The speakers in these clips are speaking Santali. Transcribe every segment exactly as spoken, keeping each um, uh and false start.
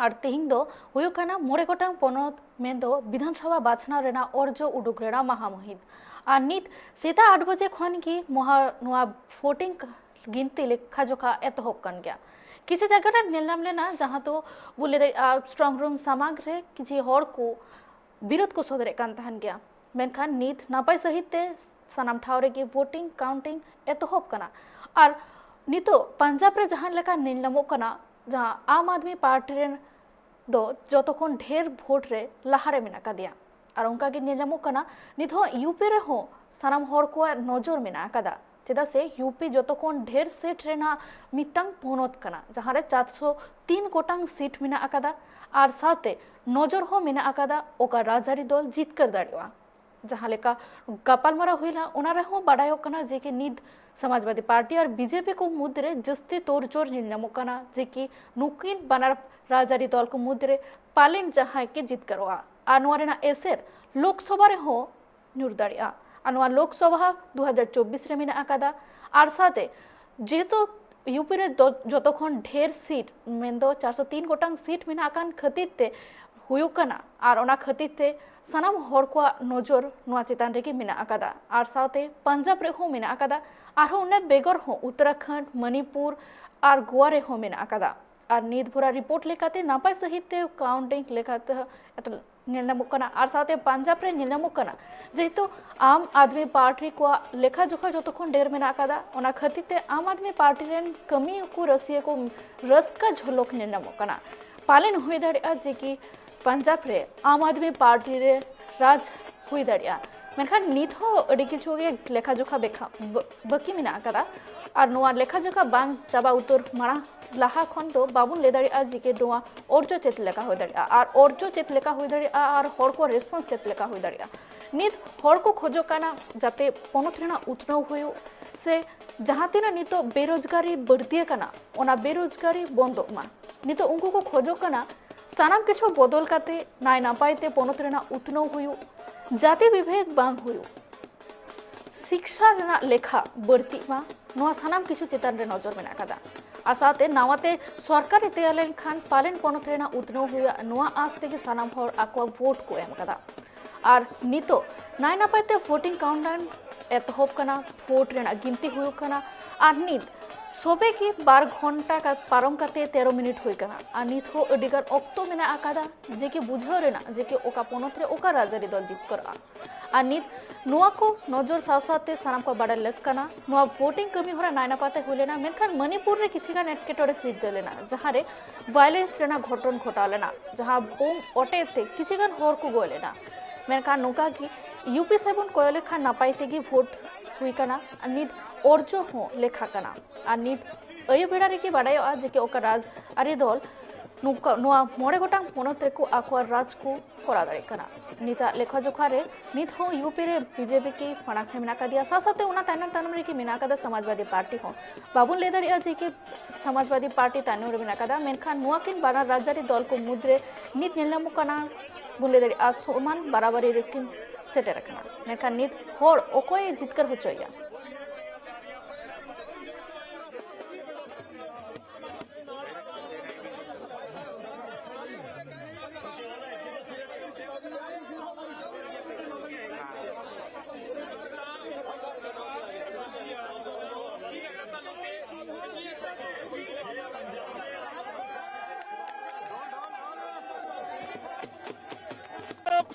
ᱟᱨ ᱛᱮᱦᱮᱧ ᱫᱚ ᱦᱩᱭᱩᱜ ᱠᱟᱱᱟ ᱢᱚᱬᱮ ᱜᱚᱴᱟᱝ ᱯᱚᱱᱚᱛ ᱢᱮᱱᱫᱚ ᱵᱤᱫᱷᱟᱱ ᱥᱚᱵᱷᱟ ᱵᱟᱪᱷᱱᱟᱣ ᱨᱮᱱᱟᱜ ᱚᱨᱡᱚ ᱩᱰᱩᱠ ᱨᱮᱱᱟᱜ ᱢᱟᱦᱟ ᱢᱩᱦᱤᱛ᱾ ᱟᱨ ᱱᱤᱛ ᱥᱮᱛᱟᱜ ᱟᱴ ᱵᱟᱡᱮ ᱠᱷᱚᱱ ᱜᱮ ᱢᱚᱦᱟ ᱱᱚᱣᱟ ᱵᱷᱳᱴᱤᱝ ᱜᱤᱱᱛᱤ ᱞᱮᱠᱷᱟ ᱡᱚᱠᱷᱟ ᱮᱛᱚᱦᱚᱵ ᱠᱟᱱ ᱜᱮᱭᱟ᱾ ᱠᱤᱪᱷᱩ ᱡᱟᱭᱜᱟ ᱨᱮ ᱧᱮᱞ ᱧᱟᱢ ᱞᱮᱱᱟ, ᱡᱟᱦᱟᱸ ᱫᱚ ᱵᱚ ᱞᱟᱹᱭ ᱫᱟᱲᱮᱭᱟᱜᱼᱟ, ᱥᱴᱨᱚᱝ ᱨᱩᱢ ᱥᱟᱢᱟᱝ ᱨᱮ ᱠᱤᱪᱷᱩ ᱦᱚᱲ ᱠᱚ ᱵᱤᱨᱳᱫ ᱠᱚ ᱥᱚᱫᱚᱨᱮᱫ ᱠᱟᱱ ᱛᱟᱦᱮᱱ ᱜᱮᱭᱟ, ᱢᱮᱱᱠᱷᱟᱱ ᱱᱤᱛ ᱱᱟᱯᱟᱭ ᱥᱟᱺᱦᱤᱡ ᱛᱮ ᱥᱟᱱᱟᱢ ᱴᱷᱟᱶ ᱨᱮᱜᱮ ᱵᱷᱳᱴᱤᱝ ᱠᱟᱣᱩᱱᱴᱤᱝ ᱮᱛᱚᱦᱚᱵ ᱠᱟᱱᱟ᱾ ᱟᱨ ᱱᱤᱛᱚᱜ ᱯᱟᱧᱡᱟᱵᱽ ᱨᱮ ᱡᱟᱦᱟᱸ ᱞᱮᱠᱟ ᱧᱮᱞ ᱧᱟᱢᱚᱜ ᱠᱟᱱᱟ, ᱡᱟᱦᱟᱸ ᱟᱢ ᱟᱫᱢᱤ ᱯᱟᱨᱴᱤ ᱨᱮᱱ ᱫᱚ ᱡᱚᱛᱚ ᱠᱷᱚᱱ ᱰᱷᱮᱨ ᱵᱷᱳᱴ ᱨᱮ ᱞᱟᱦᱟᱨᱮ ᱢᱮᱱᱟᱜ ᱟᱠᱟᱫᱮᱭᱟ᱾ ᱟᱨ ᱚᱱᱠᱟ ᱜᱮ ᱧᱮᱞ ᱧᱟᱢᱚᱜ ᱠᱟᱱᱟ, ᱱᱤᱛ ᱦᱚᱸ ᱤᱭᱩ ᱯᱤ ᱨᱮᱦᱚᱸ ᱥᱟᱱᱟᱢ ᱦᱚᱲ ᱠᱚᱣᱟᱜ ᱱᱚᱡᱚᱨ ᱢᱮᱱᱟᱜ ᱟᱠᱟᱫᱟ, ᱪᱮᱫᱟᱜ ᱥᱮ ᱤᱭᱩ ᱯᱤ ᱡᱚᱛᱚ ᱠᱷᱚᱱ ᱰᱷᱮᱨ ᱥᱤᱴ ᱨᱮᱱᱟᱜ ᱢᱤᱫᱴᱟᱝ ᱯᱚᱱᱚᱛ ᱠᱟᱱᱟ, ᱡᱟᱦᱟᱸ ᱨᱮ ᱪᱟᱨᱥᱚ ᱛᱤᱱ ᱜᱚᱴᱟᱝ ᱥᱤᱴ ᱢᱮᱱᱟᱜ ᱟᱠᱟᱫᱟ᱾ ᱟᱨ ᱥᱟᱶᱛᱮ ᱱᱚᱡᱚᱨ ᱦᱚᱸ ᱢᱮᱱᱟᱜ ᱟᱠᱟᱫᱟ ᱚᱠᱟ ᱨᱟᱡᱽᱟᱹᱨᱤ ᱫᱚᱞ ᱡᱤᱛᱠᱟᱹᱨ ᱫᱟᱲᱮᱭᱟᱜᱼᱟ᱾ ᱡᱟᱦᱟᱸ ᱞᱮᱠᱟ ᱜᱟᱯᱟᱞᱢᱟᱨᱟᱣ ᱦᱩᱭᱱᱟ, ᱚᱱᱟ ᱨᱮᱦᱚᱸ ᱵᱟᱰᱟᱭᱚᱜ ᱠᱟᱱᱟ ᱡᱮ ᱠᱤ ᱱᱤᱛ ᱥᱚᱢᱟᱡᱽᱵᱟᱫᱤ ᱯᱟᱨᱴᱤ ᱟᱨ ᱵᱤᱡᱮᱯᱤ ᱠᱚ ᱢᱩᱫᱽᱨᱮ ᱡᱟᱹᱥᱛᱤ ᱛᱳᱲᱡᱳᱲ ᱧᱮᱞ ᱧᱟᱢᱚᱜ ᱠᱟᱱᱟ, ᱡᱮ ᱠᱤ ᱱᱩᱠᱤᱱ ᱵᱟᱱᱟᱨ ᱨᱟᱡᱽᱟᱹᱨᱤ ᱫᱚᱞ ᱠᱚ ᱢᱩᱫᱽᱨᱮ ᱯᱟᱞᱮᱱ ᱡᱟᱦᱟᱸᱭ ᱜᱮ ᱡᱤᱛᱠᱟᱹᱨᱚᱜᱼᱟ᱾ ᱟᱨ ᱱᱚᱣᱟ ᱨᱮᱱᱟᱜ ᱮᱥᱮᱨ ᱞᱳᱠᱥᱚᱵᱷᱟ ᱨᱮᱦᱚᱸ ᱧᱩᱨ ᱫᱟᱲᱮᱭᱟᱜᱼᱟ᱾ ᱟᱨ ᱱᱚᱣᱟ ᱞᱳᱠᱥᱚᱵᱷᱟ ᱫᱩ ᱦᱟᱡᱟᱨ ᱪᱚᱵᱵᱤᱥ ᱨᱮ ᱢᱮᱱᱟᱜ ᱟᱠᱟᱫᱟ᱾ ᱟᱨ ᱥᱟᱶᱛᱮ ᱡᱮᱦᱮᱛᱩ ᱤᱭᱩ ᱯᱤ ᱨᱮ ᱫᱚ ᱡᱚᱛᱚ ᱠᱷᱚᱱ ᱰᱷᱮᱨ ᱥᱤᱴ, ᱢᱮᱱᱫᱚ ᱪᱟᱨᱥᱚ ᱛᱤᱱ ᱜᱚᱴᱟᱝ ᱥᱤᱴ ᱢᱮᱱᱟᱜ ᱟᱠᱟᱱ ᱠᱷᱟᱹᱛᱤᱨ ᱛᱮ ᱦᱩᱭᱩᱜ ᱠᱟᱱᱟ, ᱟᱨ ᱚᱱᱟ ᱠᱷᱟᱹᱛᱤᱨ ᱛᱮ ᱥᱟᱱᱟᱢ ᱦᱚᱲ ᱠᱚᱣᱟᱜ ᱱᱚᱡᱚᱨ ᱱᱚᱣᱟ ᱪᱮᱛᱟᱱ ᱨᱮᱜᱮ ᱢᱮᱱᱟᱜ ᱟᱠᱟᱫᱟ᱾ ᱟᱨ ᱥᱟᱶᱛᱮ ᱯᱟᱧᱡᱟᱵᱽ ᱨᱮᱦᱚᱸ ᱢᱮᱱᱟᱜ ᱟᱠᱟᱫᱟ, ᱟᱨᱦᱚᱸ ᱚᱱᱟ ᱵᱮᱜᱚᱨ ᱦᱚᱸ ᱩᱛᱛᱚᱨᱟᱠᱷᱚᱸᱰ, ᱢᱚᱱᱤᱯᱩᱨ ᱟᱨ ᱜᱳᱣᱟ ᱨᱮᱦᱚᱸ ᱢᱮᱱᱟᱜ ᱟᱠᱟᱫᱟ᱾ ᱟᱨ ᱱᱤᱛ ᱵᱷᱳᱨᱟᱜ ᱨᱤᱯᱳᱨᱴ ᱞᱮᱠᱟᱛᱮ ᱱᱟᱯᱟᱭ ᱥᱟᱺᱦᱤᱡ ᱛᱮ ᱠᱟᱣᱩᱱᱴᱤᱝ ᱞᱮᱠᱟᱛᱮ ᱧᱮᱞ ᱧᱟᱢᱚᱜ ᱠᱟᱱᱟ᱾ ᱟᱨ ᱥᱟᱶᱛᱮ ᱯᱟᱧᱡᱟᱵᱽ ᱨᱮ ᱧᱮᱞ ᱧᱟᱢᱚᱜ ᱠᱟᱱᱟ, ᱡᱮᱦᱮᱛᱩ ᱟᱢ ᱟᱫᱢᱤ ᱯᱟᱨᱴᱤ ᱠᱚᱣᱟᱜ ᱞᱮᱠᱷᱟ ᱡᱚᱠᱷᱟ ᱡᱚᱛᱚ ᱠᱷᱚᱱ ᱰᱷᱮᱨ ᱢᱮᱱᱟᱜ ᱟᱠᱟᱫᱟ, ᱚᱱᱟ ᱠᱷᱟᱹᱛᱤᱨ ᱛᱮ ᱟᱢ ᱟᱫᱢᱤ ᱯᱟᱨᱴᱤ ᱨᱮᱱ ᱠᱟᱹᱢᱤᱭᱟᱹ ᱠᱚ, ᱨᱟᱹᱥᱤᱭᱟᱹ ᱠᱚ ᱨᱟᱹᱥᱠᱟᱹ ᱡᱷᱚᱞᱚᱠ ᱧᱮᱞ ᱧᱟᱢᱚᱜ ᱠᱟᱱᱟ᱾ ᱯᱟᱞᱮᱱ ᱦᱩᱭ ᱫᱟᱲᱮᱭᱟᱜᱼᱟ ᱡᱮ ᱠᱤ ᱯᱟᱧᱡᱟᱵᱽ ᱨᱮ ᱟᱢ ᱟᱫᱢᱤ ᱯᱟᱨᱴᱤ ᱨᱮ ᱨᱟᱡᱽ ᱦᱩᱭ ᱫᱟᱲᱮᱭᱟᱜᱼᱟ, ᱢᱮᱱᱠᱷᱟᱱ ᱱᱤᱛ ᱦᱚᱸ ᱟᱹᱰᱤ ᱠᱤᱪᱷᱩ ᱜᱮ ᱞᱮᱠᱷᱟ ᱡᱚᱠᱷᱟ ᱵᱮᱠᱷᱟ-, ᱵᱟᱹ-, ᱵᱟᱹᱠᱤ ᱢᱮᱱᱟᱜ ᱟᱠᱟᱫᱟ᱾ ᱟᱨ ᱱᱚᱣᱟ ᱞᱮᱠᱷᱟ ᱡᱚᱠᱷᱟ ᱵᱟᱝ ᱪᱟᱵᱟ ᱩᱛᱟᱹᱨ ᱢᱟᱲᱟᱝ ᱞᱟᱦᱟ ᱠᱷᱚᱱ ᱫᱚ ᱵᱟᱵᱚᱱ ᱞᱟᱹᱭ ᱫᱟᱲᱮᱭᱟᱜᱼᱟ ᱡᱮ ᱠᱤ ᱱᱚᱣᱟ ᱚᱨᱡᱚ ᱪᱮᱫ ᱞᱮᱠᱟ ᱦᱩᱭ ᱫᱟᱲᱮᱭᱟᱜᱼᱟ, ᱟᱨ ᱚᱨᱡᱚ ᱪᱮᱫ ᱞᱮᱠᱟ ᱦᱩᱭ ᱫᱟᱲᱮᱭᱟᱜᱼᱟ, ᱟᱨ ᱦᱚᱲ ᱠᱚ ᱨᱮᱥᱯᱚᱱᱥ ᱪᱮᱫ ᱞᱮᱠᱟ ᱦᱩᱭ ᱫᱟᱲᱮᱭᱟᱜᱼᱟ᱾ ᱱᱤᱛ ᱦᱚᱲ ᱠᱚ ᱠᱷᱚᱡᱚᱜ ᱠᱟᱱᱟ ᱡᱟᱛᱮ ᱯᱚᱱᱚᱛ ᱨᱮᱱᱟᱜ ᱩᱛᱱᱟᱹᱣ ᱦᱩᱭᱩᱜ, ᱥᱮ ᱡᱟᱦᱟᱸ ᱛᱤᱱᱟᱹᱜ ᱱᱤᱛᱚᱜ ᱵᱮᱨᱳᱡᱽᱜᱟᱨᱤ ᱵᱟᱹᱲᱛᱤ ᱟᱠᱟᱱᱟ, ᱚᱱᱟ ᱵᱮᱨᱳᱡᱽᱜᱟᱨᱤ ᱵᱚᱱᱫᱚᱜ ᱢᱟ᱾ ᱱᱤᱛᱚᱜ ᱩᱱᱠᱩ ᱠᱚ ᱠᱷᱚᱡᱚᱜ ᱠᱟᱱᱟ ᱥᱟᱱᱟᱢ ᱠᱤᱪᱷᱩ ᱵᱚᱫᱚᱞ ᱠᱟᱛᱮ ᱱᱟᱭ ᱱᱟᱯᱟᱭ ᱛᱮ ᱯᱚᱱᱚᱛ ᱨᱮᱱᱟᱜ ᱩᱛᱱᱟᱹᱣ ᱦᱩᱭᱩᱜ, ᱡᱟᱹᱛᱤ ᱵᱤᱵᱷᱮᱫ ᱵᱟᱝ ᱦᱩᱭᱩᱜ, ᱥᱤᱠᱥᱟ ᱨᱮᱱᱟᱜ ᱞᱮᱠᱷᱟ ᱵᱟᱹᱲᱛᱤᱜ ᱢᱟ, ᱱᱚᱣᱟ ᱥᱟᱱᱟᱢ ᱠᱤᱪᱷᱩ ᱪᱮᱛᱟᱱ ᱨᱮ ᱱᱚᱡᱚᱨ ᱢᱮᱱᱟᱜ ᱟᱠᱟᱫᱟ᱾ ᱟᱨ ᱥᱟᱶᱛᱮ ᱱᱟᱣᱟᱛᱮ ᱥᱚᱨᱠᱟᱨ ᱮ ᱛᱮᱭᱟᱨ ᱞᱮᱱᱠᱷᱟᱱ ᱯᱟᱞᱮᱱ ᱯᱚᱱᱚᱛ ᱨᱮᱱᱟᱜ ᱩᱛᱱᱟᱹᱣ ᱦᱩᱭᱩᱜᱼᱟ, ᱱᱚᱣᱟ ᱟᱥ ᱛᱮᱜᱮ ᱥᱟᱱᱟᱢ ᱦᱚᱲ ᱟᱠᱚᱣᱟᱜ ᱵᱷᱳᱴ ᱠᱚ ᱮᱢ ᱟᱠᱟᱫᱟ᱾ ᱟᱨ ᱱᱤᱛᱚᱜ ᱱᱟᱭ ᱱᱟᱯᱟᱭ ᱛᱮ ᱵᱷᱳᱴᱤᱝ ᱠᱟᱣᱩᱱᱴᱰᱟᱣᱩᱱ ᱮᱛᱚᱦᱚᱵ ᱠᱟᱱᱟ, ᱵᱷᱳᱴ ᱨᱮᱱᱟᱜ ᱜᱤᱱᱛᱤ ᱦᱩᱭᱩᱜ ᱠᱟᱱᱟ᱾ ᱟᱨ ᱱᱤᱛ ᱥᱚᱵᱮ ᱜᱮ ᱵᱟᱨ ᱜᱷᱚᱱᱴᱟ ᱠᱟ-, ᱯᱟᱨᱚᱢ ᱠᱟᱛᱮ ᱛᱮᱨᱚ ᱢᱤᱱᱤᱴ ᱦᱩᱭ ᱠᱟᱱᱟ᱾ ᱟᱨ ᱱᱤᱛ ᱦᱚᱸ ᱟᱹᱰᱤ ᱜᱟᱱ ᱚᱠᱛᱚ ᱢᱮᱱᱟᱜ ᱟᱠᱟᱫᱟ, ᱡᱮ ᱠᱤ ᱵᱩᱡᱷᱟᱹᱣ ᱨᱮᱱᱟᱜ ᱡᱮ ᱠᱤ ᱚᱠᱟ ᱯᱚᱱᱚᱛ ᱨᱮ ᱚᱠᱟ ᱨᱟᱡᱽᱟᱹᱨᱤ ᱫᱚᱞ ᱡᱤᱛᱠᱟᱹᱨᱚᱜᱼᱟ᱾ ᱟᱨ ᱱᱤᱛ ᱱᱚᱣᱟ ᱠᱚ ᱱᱚᱡᱚᱨ ᱥᱟᱶ ᱥᱟᱶᱛᱮ ᱥᱟᱱᱟᱢ ᱠᱚ ᱵᱟᱰᱟᱭ ᱞᱟᱹᱠ ᱠᱟᱱᱟ, ᱱᱚᱣᱟ ᱵᱷᱳᱴᱤᱝ ᱠᱟᱹᱢᱤ ᱦᱚᱨᱟ ᱱᱟᱭ ᱱᱟᱯᱟᱭ ᱛᱮ ᱦᱩᱭ ᱞᱮᱱᱟ, ᱢᱮᱱᱠᱷᱟᱱ ᱢᱚᱱᱤᱯᱩᱨ ᱨᱮ ᱠᱤᱪᱷᱤ ᱜᱟᱱ ᱮᱴᱠᱮᱴᱚᱬᱮ ᱥᱤᱨᱡᱟᱹᱣ ᱞᱮᱱᱟ, ᱡᱟᱦᱟᱸ ᱨᱮ ᱵᱷᱟᱭᱞᱮᱱᱥ ᱨᱮᱱᱟᱜ ᱜᱷᱚᱴᱚᱱ ᱜᱷᱚᱴᱟᱣ ᱞᱮᱱᱟ, ᱡᱟᱦᱟᱸ ᱵᱳᱢ ᱚᱴᱮᱡ ᱛᱮ ᱠᱤᱪᱷᱤ ᱜᱟᱱ ᱦᱚᱲ ᱠᱚ ᱜᱚᱡ ᱞᱮᱱᱟ᱾ ᱢᱮᱱᱠᱷᱟᱱ ᱱᱚᱝᱠᱟ ᱜᱮ ᱤᱭᱩ ᱯᱤ ᱥᱮᱫ ᱵᱚᱱ ᱠᱚᱭᱚᱜ ᱞᱮᱠᱷᱟᱱ ᱱᱟᱯᱟᱭ ᱛᱮᱜᱮ ᱵᱷᱳᱴ ᱦᱩᱭ ᱠᱟᱱᱟ ᱟᱨ ᱱᱤᱛ ᱚᱨᱡᱚ ᱦᱚᱸ ᱞᱮᱠᱷᱟ ᱠᱟᱱᱟ᱾ ᱟᱨ ᱱᱤᱛ ᱟᱹᱭᱩᱵ ᱵᱮᱲᱟ ᱨᱮᱜᱮ ᱵᱟᱰᱟᱭᱚᱜᱼᱟ ᱡᱮ ᱠᱤ ᱚᱠᱟ ᱨᱟᱡᱽ ᱟᱹᱨᱤ ᱫᱚᱞ ᱱᱚᱝᱠᱟ ᱱᱚᱣᱟ ᱢᱚᱬᱮ ᱜᱚᱴᱟᱝ ᱯᱚᱱᱚᱛ ᱨᱮᱠᱚ ᱟᱠᱚᱣᱟᱜ ᱨᱟᱡᱽ ᱠᱚ ᱠᱚᱨᱟᱣ ᱫᱟᱲᱮᱭᱟᱜ ᱠᱟᱱᱟ᱾ ᱱᱤᱛᱟᱜ ᱞᱮᱠᱷᱟ ᱡᱚᱠᱷᱟ ᱨᱮ ᱱᱤᱛ ᱦᱚᱸ ᱤᱭᱩ ᱯᱤ ᱨᱮ ᱵᱤ ᱡᱮ ᱯᱤ ᱜᱮ ᱢᱟᱲᱟᱝ ᱨᱮ ᱢᱮᱱᱟᱜ ᱟᱠᱟᱫᱮᱭᱟ, ᱥᱟᱶ ᱥᱟᱶᱛᱮ ᱚᱱᱟ ᱛᱟᱭᱱᱚᱢ ᱛᱟᱭᱱᱚᱢ ᱨᱮᱜᱮ ᱢᱮᱱᱟᱜ ᱟᱠᱟᱫᱟ ᱥᱚᱢᱟᱡᱽᱵᱟᱫᱤ ᱯᱟᱨᱴᱤ ᱦᱚᱸ᱾ ᱵᱟᱵᱚᱱ ᱞᱟᱹᱭ ᱫᱟᱲᱮᱭᱟᱜᱼᱟ ᱡᱮ ᱠᱤ ᱥᱚᱢᱟᱡᱽᱵᱟᱫᱤ ᱯᱟᱨᱴᱤ ᱛᱟᱭᱱᱚᱢ ᱨᱮ ᱢᱮᱱᱟᱜ ᱟᱠᱟᱫᱟ, ᱢᱮᱱᱠᱷᱟᱱ ᱱᱚᱣᱟ ᱠᱤᱱ ᱵᱟᱱᱟᱨ ᱨᱟᱡᱽᱟᱹᱨᱤ ᱫᱚᱞ ᱠᱚ ᱢᱩᱫᱽᱨᱮ ᱱᱤᱛ ᱧᱮᱞ ᱧᱟᱢᱚᱜ ᱠᱟᱱᱟ, ᱵᱚᱱ ᱞᱟᱹᱭ ᱫᱟᱲᱮᱭᱟᱜᱼᱟ, ᱥᱚᱢᱟᱱ ᱵᱟᱨᱟᱵᱟᱨᱤ ᱨᱮᱠᱤᱱ ᱥᱮᱴᱮᱨ ᱟᱠᱟᱱᱟ᱾ ᱢᱮᱱᱠᱷᱟᱱ ᱱᱤᱛ ᱦᱚᱲ ᱚᱠᱚᱭᱮ ᱡᱤᱛᱠᱟᱹᱨ ᱦᱚᱪᱚᱭᱮᱭᱟ?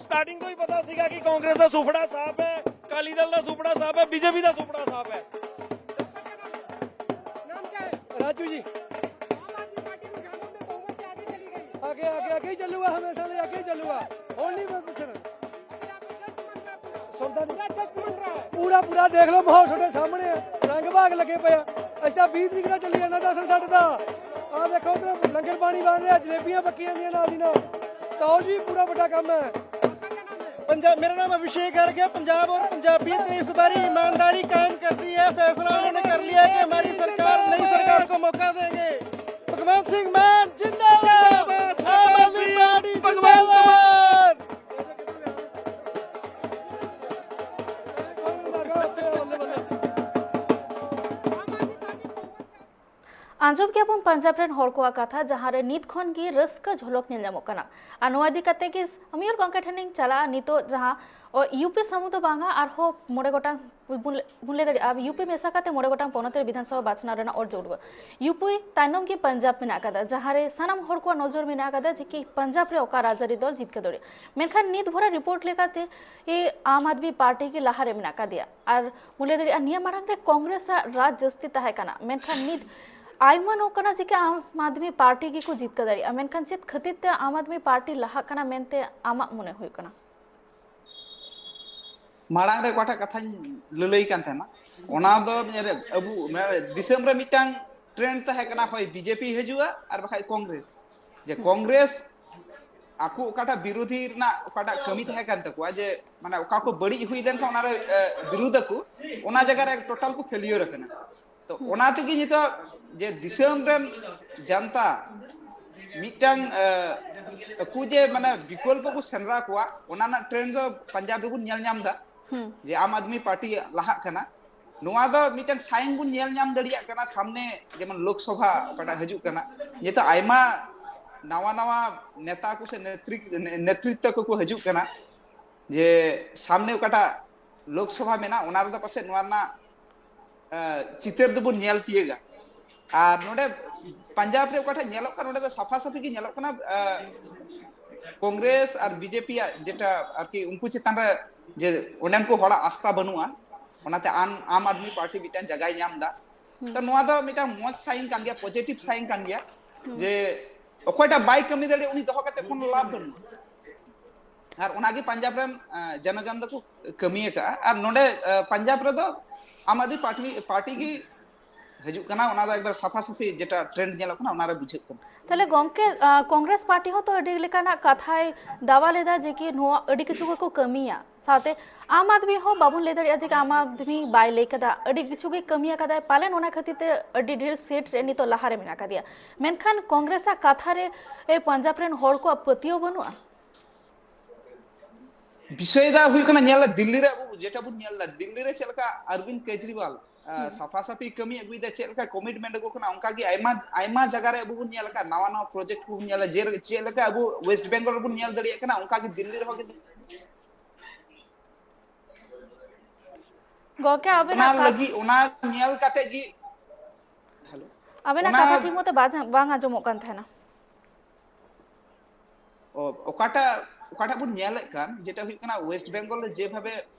ਸਟਾਰਟਿੰਗ ਤੋਂ ਹੀ ਪਤਾ ਸੀਗਾ ਕਿ ਕਾਂਗਰਸ ਦਾ ਸੁਪਨਾ ਸਾਫ਼ ਹੈ, ਅਕਾਲੀ ਦਲ ਦਾ ਸੁਪਨਾ ਸਾਫ਼ ਹੈ, ਬੀਜੇਪੀ ਦਾ ਸੁਪਨਾ ਸਾਫ਼ ਹੈ। नाम क्या है? राजू जी। आम आदमी पार्टी को झामुमो में बहुमत से आगे चली गई। आगे आगे आगे ही चलूगा, हमेशा से आगे ही चलूगा। और नहीं मैं कुछ अभी आपको जश्न मन रहा है पूरा। सुनता नहीं। पूरा जश्न मन रहा है। ਪੂਰਾ ਪੂਰਾ ਦੇਖ ਲਓ, ਮਾਹੌਲ ਤੁਹਾਡੇ ਸਾਹਮਣੇ ਹੈ, ਰੰਗ ਭਾਗ ਲੱਗੇ ਪਏ ਆ। ਅਸੀਂ ਤਾਂ ਵੀਹ ਤਰੀਕ ਦਾ ਚੱਲੀ ਜਾਂਦਾ ਜਸ਼ਨ ਸਾਡੇ ਦਾ। ਆ ਦੇਖੋ, ਉਧਰ ਲੰਗਰ ਪਾਣੀ ਬਣ ਰਿਹਾ, ਜਲੇਬੀਆਂ ਪੱਕੀਆਂ ਦੀਆਂ ਨਾਲ ਦੀ ਨਾਲ। ਸਟਾਲ ਵੀ ਪੂਰਾ ਵੱਡਾ ਕੰਮ ਹੈ। पंजाब, मेरा नाम अभिषेक गर्ग है। पंजाब और पंजाबियत ने इस बारी ईमानदारी कायम कर दी है। फैसला उन्होंने कर लिया है कि हमारी सरकार, नई सरकार को मौका देंगे। भगवंत सिंह मान जिंदाबाद, आम आदमी पार्टी जिंदाबाद। ᱟᱸᱡᱚᱢ ᱠᱮᱫᱟ ᱵᱚᱱ ᱯᱟᱧᱡᱟᱵᱽ ᱨᱮᱱ ᱦᱚᱲ ᱠᱚᱣᱟᱜ ᱠᱟᱛᱷᱟ, ᱡᱟᱦᱟᱸ ᱨᱮ ᱱᱤᱛ ᱠᱷᱚᱱ ᱜᱮ ᱨᱟᱹᱥᱠᱟᱹ ᱡᱷᱚᱞᱚᱠ ᱧᱮᱞ ᱧᱟᱢᱚᱜ ᱠᱟᱱᱟ᱾ ᱟᱨ ᱱᱚᱣᱟ ᱤᱫᱤ ᱠᱟᱛᱮ ᱜᱮ ᱟᱢᱤᱭᱚᱨ ᱜᱚᱢᱠᱮ ᱴᱷᱮᱱᱤᱧ ᱪᱟᱞᱟᱜᱼᱟ᱾ ᱱᱤᱛᱚᱜ ᱡᱟᱦᱟᱸ ᱚ, ᱤᱭᱩ ᱯᱤ ᱥᱩᱢᱩᱝ ᱫᱚ ᱵᱟᱝᱟ, ᱟᱨᱦᱚᱸ ᱢᱚᱬᱮ ᱜᱚᱴᱟᱝ ᱵᱚᱱ ᱞᱟᱹᱭ, ᱵᱚᱱ ᱞᱟᱹᱭ ᱫᱟᱲᱮᱭᱟᱜᱼᱟ, ᱤᱭᱩ ᱯᱤ ᱢᱮᱥᱟ ᱠᱟᱛᱮ ᱢᱚᱬᱮ ᱜᱚᱴᱟᱝ ᱯᱚᱱᱚᱛ ᱨᱮ ᱵᱤᱫᱷᱟᱱ ᱥᱚᱵᱷᱟ ᱵᱟᱪᱷᱱᱟᱣ ᱨᱮᱱᱟᱜ ᱚᱨ ᱡᱳᱨ᱾ ᱤᱭᱩ ᱯᱤ ᱛᱟᱭᱱᱚᱢ ᱜᱮ ᱯᱟᱧᱡᱟᱵᱽ ᱢᱮᱱᱟᱜ ᱟᱠᱟᱫᱟ, ᱡᱟᱦᱟᱸ ᱨᱮ ᱥᱟᱱᱟᱢ ᱦᱚᱲ ᱠᱚᱣᱟᱜ ᱱᱚᱡᱚᱨ ᱢᱮᱱᱟᱜ ᱟᱠᱟᱫᱟ ᱡᱮ ᱠᱤ ᱯᱟᱧᱡᱟᱵᱽ ᱨᱮ ᱚᱠᱟ ᱨᱟᱡᱽᱟᱹᱨᱤ ᱫᱚᱞ ᱡᱤᱛᱠᱟᱹᱨ ᱫᱟᱲᱮᱭᱟᱜᱼᱟ᱾ ᱢᱮᱱᱠᱷᱟᱱ ᱱᱤᱛ ᱵᱷᱳᱨᱟᱜ ᱨᱤᱯᱳᱨᱴ ᱞᱮᱠᱟᱛᱮ ᱮ, ᱟᱢ ᱟᱫᱢᱤ ᱯᱟᱨᱴᱤ ᱜᱮ ᱞᱟᱦᱟ ᱨᱮ ᱢᱮᱱᱟᱜ ᱟᱠᱟᱫᱮᱭᱟ᱾ ᱟᱨ ᱵᱚᱱ ᱞᱟᱹᱭ ᱫᱟᱲᱮᱭᱟᱜᱼᱟ, ᱱᱤᱭᱟᱹ ᱢᱟᱲᱟᱝ ᱨᱮ ᱠᱚᱝᱜᱨᱮᱥ ᱟᱜ ᱨᱟᱡᱽ ᱡᱟᱹᱥᱛᱤ ᱛᱟᱦᱮᱸ ᱠᱟᱱᱟ, ᱢᱮᱱᱠᱷᱟᱱ ᱱᱤᱛ ᱟᱭᱢᱟ ᱱᱚᱝᱠᱟᱱᱟ ᱡᱮ ᱠᱤ ᱟᱢ ᱟᱫᱢᱤ ᱯᱟᱨᱴᱤ ᱜᱮᱠᱚ ᱡᱤᱛᱠᱟᱹᱨ ᱫᱟᱲᱮᱭᱟᱜᱼᱟ᱾ ᱢᱮᱱᱠᱷᱟᱱ ᱪᱮᱫ ᱠᱷᱟᱹᱛᱤᱨ ᱛᱮ ᱟᱢ ᱟᱫᱢᱤ ᱯᱟᱨᱴᱤ ᱞᱟᱦᱟᱜ ᱠᱟᱱᱟ ᱢᱮᱱᱛᱮ ᱟᱢᱟᱜ ᱢᱚᱱᱮ ᱦᱩᱭᱩᱜ ᱠᱟᱱᱟ? ᱢᱟᱲᱟᱝ ᱨᱮ ᱚᱠᱟᱴᱟᱜ ᱠᱟᱛᱷᱟᱧ ᱞᱟᱹᱞᱟᱹᱭ ᱠᱟᱱ ᱛᱟᱦᱮᱱᱟ, ᱚᱱᱟ ᱫᱚ ᱟᱵᱚ, ᱢᱟᱱᱮ, ᱫᱤᱥᱚᱢ ᱨᱮ ᱢᱤᱫᱴᱟᱝ ᱴᱨᱮᱱᱰ ᱛᱟᱦᱮᱸ ᱠᱟᱱᱟ, ᱦᱚᱭ ᱵᱤᱡᱮᱯᱤ ᱦᱤᱡᱩᱜᱼᱟ ᱟᱨ ᱵᱟᱠᱷᱟᱡ ᱠᱚᱝᱜᱨᱮᱥ᱾ ᱡᱮ ᱠᱚᱝᱜᱨᱮᱥ ᱟᱠᱚ ᱚᱠᱟᱴᱟᱜ ᱵᱤᱨᱳᱫᱷᱤ ᱨᱮᱱᱟᱜ ᱚᱠᱟᱴᱟᱜ ᱠᱟᱹᱢᱤ ᱛᱟᱦᱮᱸ ᱠᱟᱱ ᱛᱟᱠᱚᱣᱟ, ᱡᱮ, ᱢᱟᱱᱮ, ᱚᱠᱟ ᱠᱚ ᱵᱟᱹᱲᱤᱡ ᱦᱩᱭ ᱞᱮᱱᱠᱷᱟᱱ ᱚᱱᱟᱨᱮ, ᱮ, ᱵᱤᱨᱳᱫᱷ ᱟᱠᱚ, ᱚᱱᱟ ᱡᱟᱭᱜᱟ ᱨᱮ ᱴᱳᱴᱟᱞ ᱠᱚ ᱯᱷᱮᱞᱤᱭᱚᱨ ᱟᱠᱟᱱᱟ᱾ ᱛᱚ ᱚᱱᱟ ᱛᱮᱜᱮ ᱱᱤᱛᱚᱜ ᱡᱮ ᱫᱤᱥᱚᱢ ᱨᱮᱱ ᱡᱟᱱᱛᱟ ᱢᱤᱫᱴᱟᱝ, ᱮ, ᱟᱠᱚ ᱡᱮ, ᱢᱟᱱᱮ, ᱵᱤᱠᱚᱞᱯᱚ ᱠᱚ ᱥᱮᱸᱫᱽᱨᱟ ᱠᱚᱣᱟ, ᱚᱱᱟ ᱨᱮᱱᱟᱜ ᱴᱨᱮᱱᱰ ᱫᱚ ᱯᱟᱧᱡᱟᱵᱽ ᱨᱮᱵᱚᱱ ᱧᱮᱞ ᱧᱟᱢ ᱮᱫᱟ᱾ ᱦᱩᱸ᱾ ᱡᱮ ᱟᱢ ᱟᱫᱢᱤ ᱯᱟᱨᱴᱤ ᱞᱟᱦᱟᱜ ᱠᱟᱱᱟ, ᱱᱚᱣᱟ ᱫᱚ ᱢᱤᱫᱴᱟᱝ ᱥᱟᱭᱤᱱ ᱵᱚᱱ ᱧᱮᱞ ᱧᱟᱢ ᱫᱟᱲᱮᱭᱟᱜ ᱠᱟᱱᱟ᱾ ᱥᱟᱢᱱᱮ ᱡᱮᱢᱚᱱ ᱞᱳᱠᱥᱚᱵᱷᱟ ᱚᱠᱟᱴᱟᱜ ᱦᱤᱡᱩᱜ ᱠᱟᱱᱟ, ᱱᱤᱛᱚᱜ ᱟᱭᱢᱟ ᱱᱟᱣᱟ ᱱᱟᱣᱟ ᱱᱮᱛᱟ ᱠᱚ ᱥᱮ ᱱᱮᱛᱨᱤ-, ᱱᱮ-, ᱱᱮᱛᱨᱤᱛᱛᱚ ᱠᱚᱠᱚ ᱦᱤᱡᱩᱜ ᱠᱟᱱᱟ᱾ ᱡᱮ ᱥᱟᱢᱱᱮ ᱚᱠᱟᱴᱟᱜ ᱞᱳᱠᱥᱚᱵᱷᱟ ᱢᱮᱱᱟᱜᱼᱟ, ᱚᱱᱟ ᱨᱮᱫᱚ ᱯᱟᱥᱮᱡ ᱱᱚᱣᱟ ᱨᱮᱱᱟᱜ, ᱮ, ᱪᱤᱛᱟᱹᱨ ᱫᱚᱵᱚᱱ ᱧᱮᱞ ᱛᱤᱭᱳᱜᱟ᱾ ᱟᱨ ᱱᱚᱰᱮ ᱯᱟᱧᱡᱟᱵᱽ ᱨᱮ ᱚᱠᱟᱴᱟᱜ ᱧᱮᱞᱚᱜ ᱠᱟᱱᱟ, ᱱᱚᱰᱮ ᱫᱚ ᱥᱟᱯᱷᱟ ᱥᱟᱯᱷᱤ ᱜᱮ ᱧᱮᱞᱚᱜ ᱠᱟᱱᱟ, ᱮ, ᱠᱚᱝᱜᱨᱮᱥ ᱟᱨ ᱵᱤᱡᱮᱯᱤ ᱭᱟᱜ ᱡᱮᱴᱟ ᱟᱨᱠᱤ ᱩᱱᱠᱩ ᱪᱮᱛᱟᱱ ᱨᱮ ᱡᱮ ᱚᱸᱰᱮᱱ ᱠᱚ ᱦᱚᱲᱟᱜ ᱟᱥᱛᱷᱟ ᱵᱟᱹᱱᱩᱜᱼᱟ, ᱚᱱᱟᱛᱮ ᱟᱢ, ᱟᱢ ᱟᱫᱢᱤ ᱯᱟᱨᱴᱤ ᱢᱤᱫᱴᱟᱝ ᱡᱟᱭᱜᱟᱭ ᱧᱟᱢ ᱮᱫᱟ᱾ ᱛᱚ ᱱᱚᱣᱟ ᱫᱚ ᱢᱤᱫᱴᱟᱝ ᱢᱚᱡᱽ ᱥᱟᱭᱤᱱ ᱠᱟᱱ ᱜᱮᱭᱟ, ᱯᱚᱡᱤᱴᱤᱵᱷ ᱥᱟᱭᱤᱱ ᱠᱟᱱ ᱜᱮᱭᱟ, ᱡᱮ ᱚᱠᱚᱭᱴᱟᱜ ᱵᱟᱭ ᱠᱟᱹᱢᱤ ᱫᱟᱲᱮᱭᱟᱜ ᱩᱱᱤ ᱫᱚᱦᱚ ᱠᱟᱛᱮ ᱠᱳᱱᱳ ᱞᱟᱵᱷ ᱵᱟᱹᱱᱩᱜᱼᱟ᱾ ᱟᱨ ᱚᱱᱟᱜᱮ ᱯᱟᱧᱡᱟᱵᱽ ᱨᱮᱱ, ᱮ, ᱡᱚᱱᱚᱜᱚᱱ ᱫᱚᱠᱚ ᱠᱟᱹᱢᱤ ᱟᱠᱟᱫᱼᱟ᱾ ᱟᱨ ᱱᱚᱰᱮ, ᱮ, ᱯᱟᱧᱡᱟᱵᱽ ᱨᱮᱫᱚ ᱟᱢ ᱟᱫᱢᱤ ᱯᱟᱨᱴᱤ, ᱯᱟᱨᱴᱤ ᱜᱮ ᱦᱤᱡᱩᱜ ᱠᱟᱱᱟ, ᱚᱱᱟ ᱫᱚ ᱮᱠᱫᱚᱢ ᱥᱟᱯᱷᱟ ᱥᱟᱹᱯᱷᱤ ᱡᱮᱴᱟ ᱴᱨᱮᱱᱰ ᱧᱮᱞᱚᱜ ᱠᱟᱱᱟ, ᱚᱱᱟᱨᱮ ᱵᱩᱡᱷᱟᱹᱜ ᱠᱟᱱᱟ᱾ ᱛᱟᱦᱞᱮ ᱜᱚᱢᱠᱮ, ᱟ, ᱠᱚᱝᱜᱨᱮᱥ ᱯᱟᱨᱴᱤ ᱦᱚᱸ ᱛᱚ ᱟᱹᱰᱤ ᱞᱮᱠᱟᱱᱟᱜ ᱠᱟᱛᱷᱟᱭ ᱫᱟᱣᱟ ᱞᱮᱫᱟ ᱡᱮ ᱠᱤ ᱱᱚᱣᱟ ᱟᱹᱰᱤ ᱠᱤᱪᱷᱩ ᱜᱮᱠᱚ ᱠᱟᱹᱢᱤᱭᱟ, ᱥᱟᱶᱛᱮ ᱟᱢ ᱟᱫᱢᱤ ᱦᱚᱸ ᱵᱟᱵᱚᱱ ᱞᱟᱹᱭ ᱫᱟᱲᱮᱭᱟᱜᱼᱟ ᱡᱮ ᱟᱢ ᱟᱫᱢᱤ ᱵᱟᱭ ᱞᱟᱹᱭ ᱠᱟᱫᱟ, ᱟᱹᱰᱤ ᱠᱤᱪᱷᱩ ᱜᱮ ᱠᱟᱹᱢᱤ ᱟᱠᱟᱫᱟᱭ, ᱯᱟᱞᱮᱱ ᱚᱱᱟ ᱠᱷᱟᱹᱛᱤᱨ ᱛᱮ ᱟᱹᱰᱤ ᱰᱷᱮᱨ ᱥᱤᱴ ᱨᱮ ᱱᱤᱛᱚᱜ ᱞᱟᱦᱟ ᱨᱮ ᱢᱮᱱᱟᱜ ᱟᱠᱟᱫᱮᱭᱟ᱾ ᱢᱮᱱᱠᱷᱟᱱ ᱠᱚᱝᱜᱨᱮᱥ ᱟᱜ ᱠᱟᱛᱷᱟ ᱨᱮ, ᱮ, ᱯᱟᱧᱡᱟᱵᱽ ᱨᱮᱱ ᱦᱚᱲ ᱠᱚᱣᱟᱜ ᱯᱟᱹᱛᱭᱟᱹᱣ ᱵᱟᱹᱱᱩᱜᱼᱟ? ᱵᱤᱥᱚᱭ ᱫᱚ ᱦᱩᱭᱩᱜ ᱠᱟᱱᱟ, ᱧᱮᱞ ᱞᱮ, ᱫᱤᱞᱞᱤ ᱨᱮ ᱟᱵᱚ ᱡᱮᱴᱟ ᱵᱚᱱ ᱧᱮᱞ ᱮᱫᱟ, ᱫᱤᱞᱞᱤ ᱨᱮ ᱪᱮᱫ ᱞᱮᱠᱟ ᱚᱨᱵᱤᱱᱫ ᱠᱮᱡᱨᱤᱣᱟᱞ ᱥᱟᱯᱷᱟ ᱥᱟᱯᱷᱤ ᱠᱟᱹᱢᱤ ᱟᱹᱜᱩᱭᱮᱫᱟ, ᱪᱮᱫ ᱞᱮᱠᱟ ᱠᱚᱢᱤᱴᱢᱮᱱᱴ ᱟᱹᱜᱩ ᱠᱟᱱᱟ, ᱚᱱᱠᱟ ᱜᱮ ᱟᱭᱢᱟ ᱟᱭᱢᱟ ᱡᱟᱭᱜᱟ ᱨᱮ ᱟᱵᱚ ᱵᱚᱱ ᱧᱮᱞ ᱟᱠᱟᱫ, ᱱᱟᱣᱟ ᱱᱟᱣᱟ ᱯᱨᱚᱡᱮᱠᱴ ᱠᱚᱵᱚᱱ ᱧᱮᱞᱟ, ᱡᱮ ᱪᱮᱫ ᱞᱮᱠᱟ ᱟᱵᱚ ᱳᱭᱮᱥᱴ ᱵᱮᱝᱜᱚᱞ ᱨᱮᱵᱚᱱ ᱧᱮᱞ ᱫᱟᱲᱮᱭᱟᱜ ᱠᱟᱱᱟ, ᱚᱱᱠᱟ ᱜᱮ ᱫᱤᱞᱞᱤ ᱨᱮᱦᱚᱸ ᱠᱤᱱᱛᱩ ᱜᱚᱝᱠᱮ, ᱚᱱᱟ ᱟᱵᱮᱱᱟᱜ ᱠᱟᱛ- ᱞᱟᱹᱜᱤᱫ, ᱚᱱᱟ ᱧᱮᱞ ᱠᱟᱛᱮ ᱜᱮ᱾ ᱦᱮᱞᱳ᱾ ᱟᱵᱮᱱᱟᱜ ᱚᱱᱟ ᱠᱟᱛᱷᱟ ᱴᱷᱤᱠ ᱢᱚᱛᱚ ᱵᱟᱝ ᱵᱟᱝ ᱟᱸᱡᱚᱢᱚᱜ ᱠᱟᱱ ᱛᱟᱦᱮᱱᱟ᱾ ᱚ, ᱚᱠᱟᱴᱟᱜ ᱚᱠᱟᱴᱟᱜ ᱵᱚᱱ ᱧᱮᱞᱮᱫ ᱠᱟᱱ, ᱡᱮᱴᱟ ᱦᱩᱭᱩᱜ ᱠᱟᱱᱟ ᱳᱭᱮᱥᱴ ᱵᱮᱝᱜᱚᱞ ᱨᱮ ᱡᱮᱵᱷᱟᱵᱮ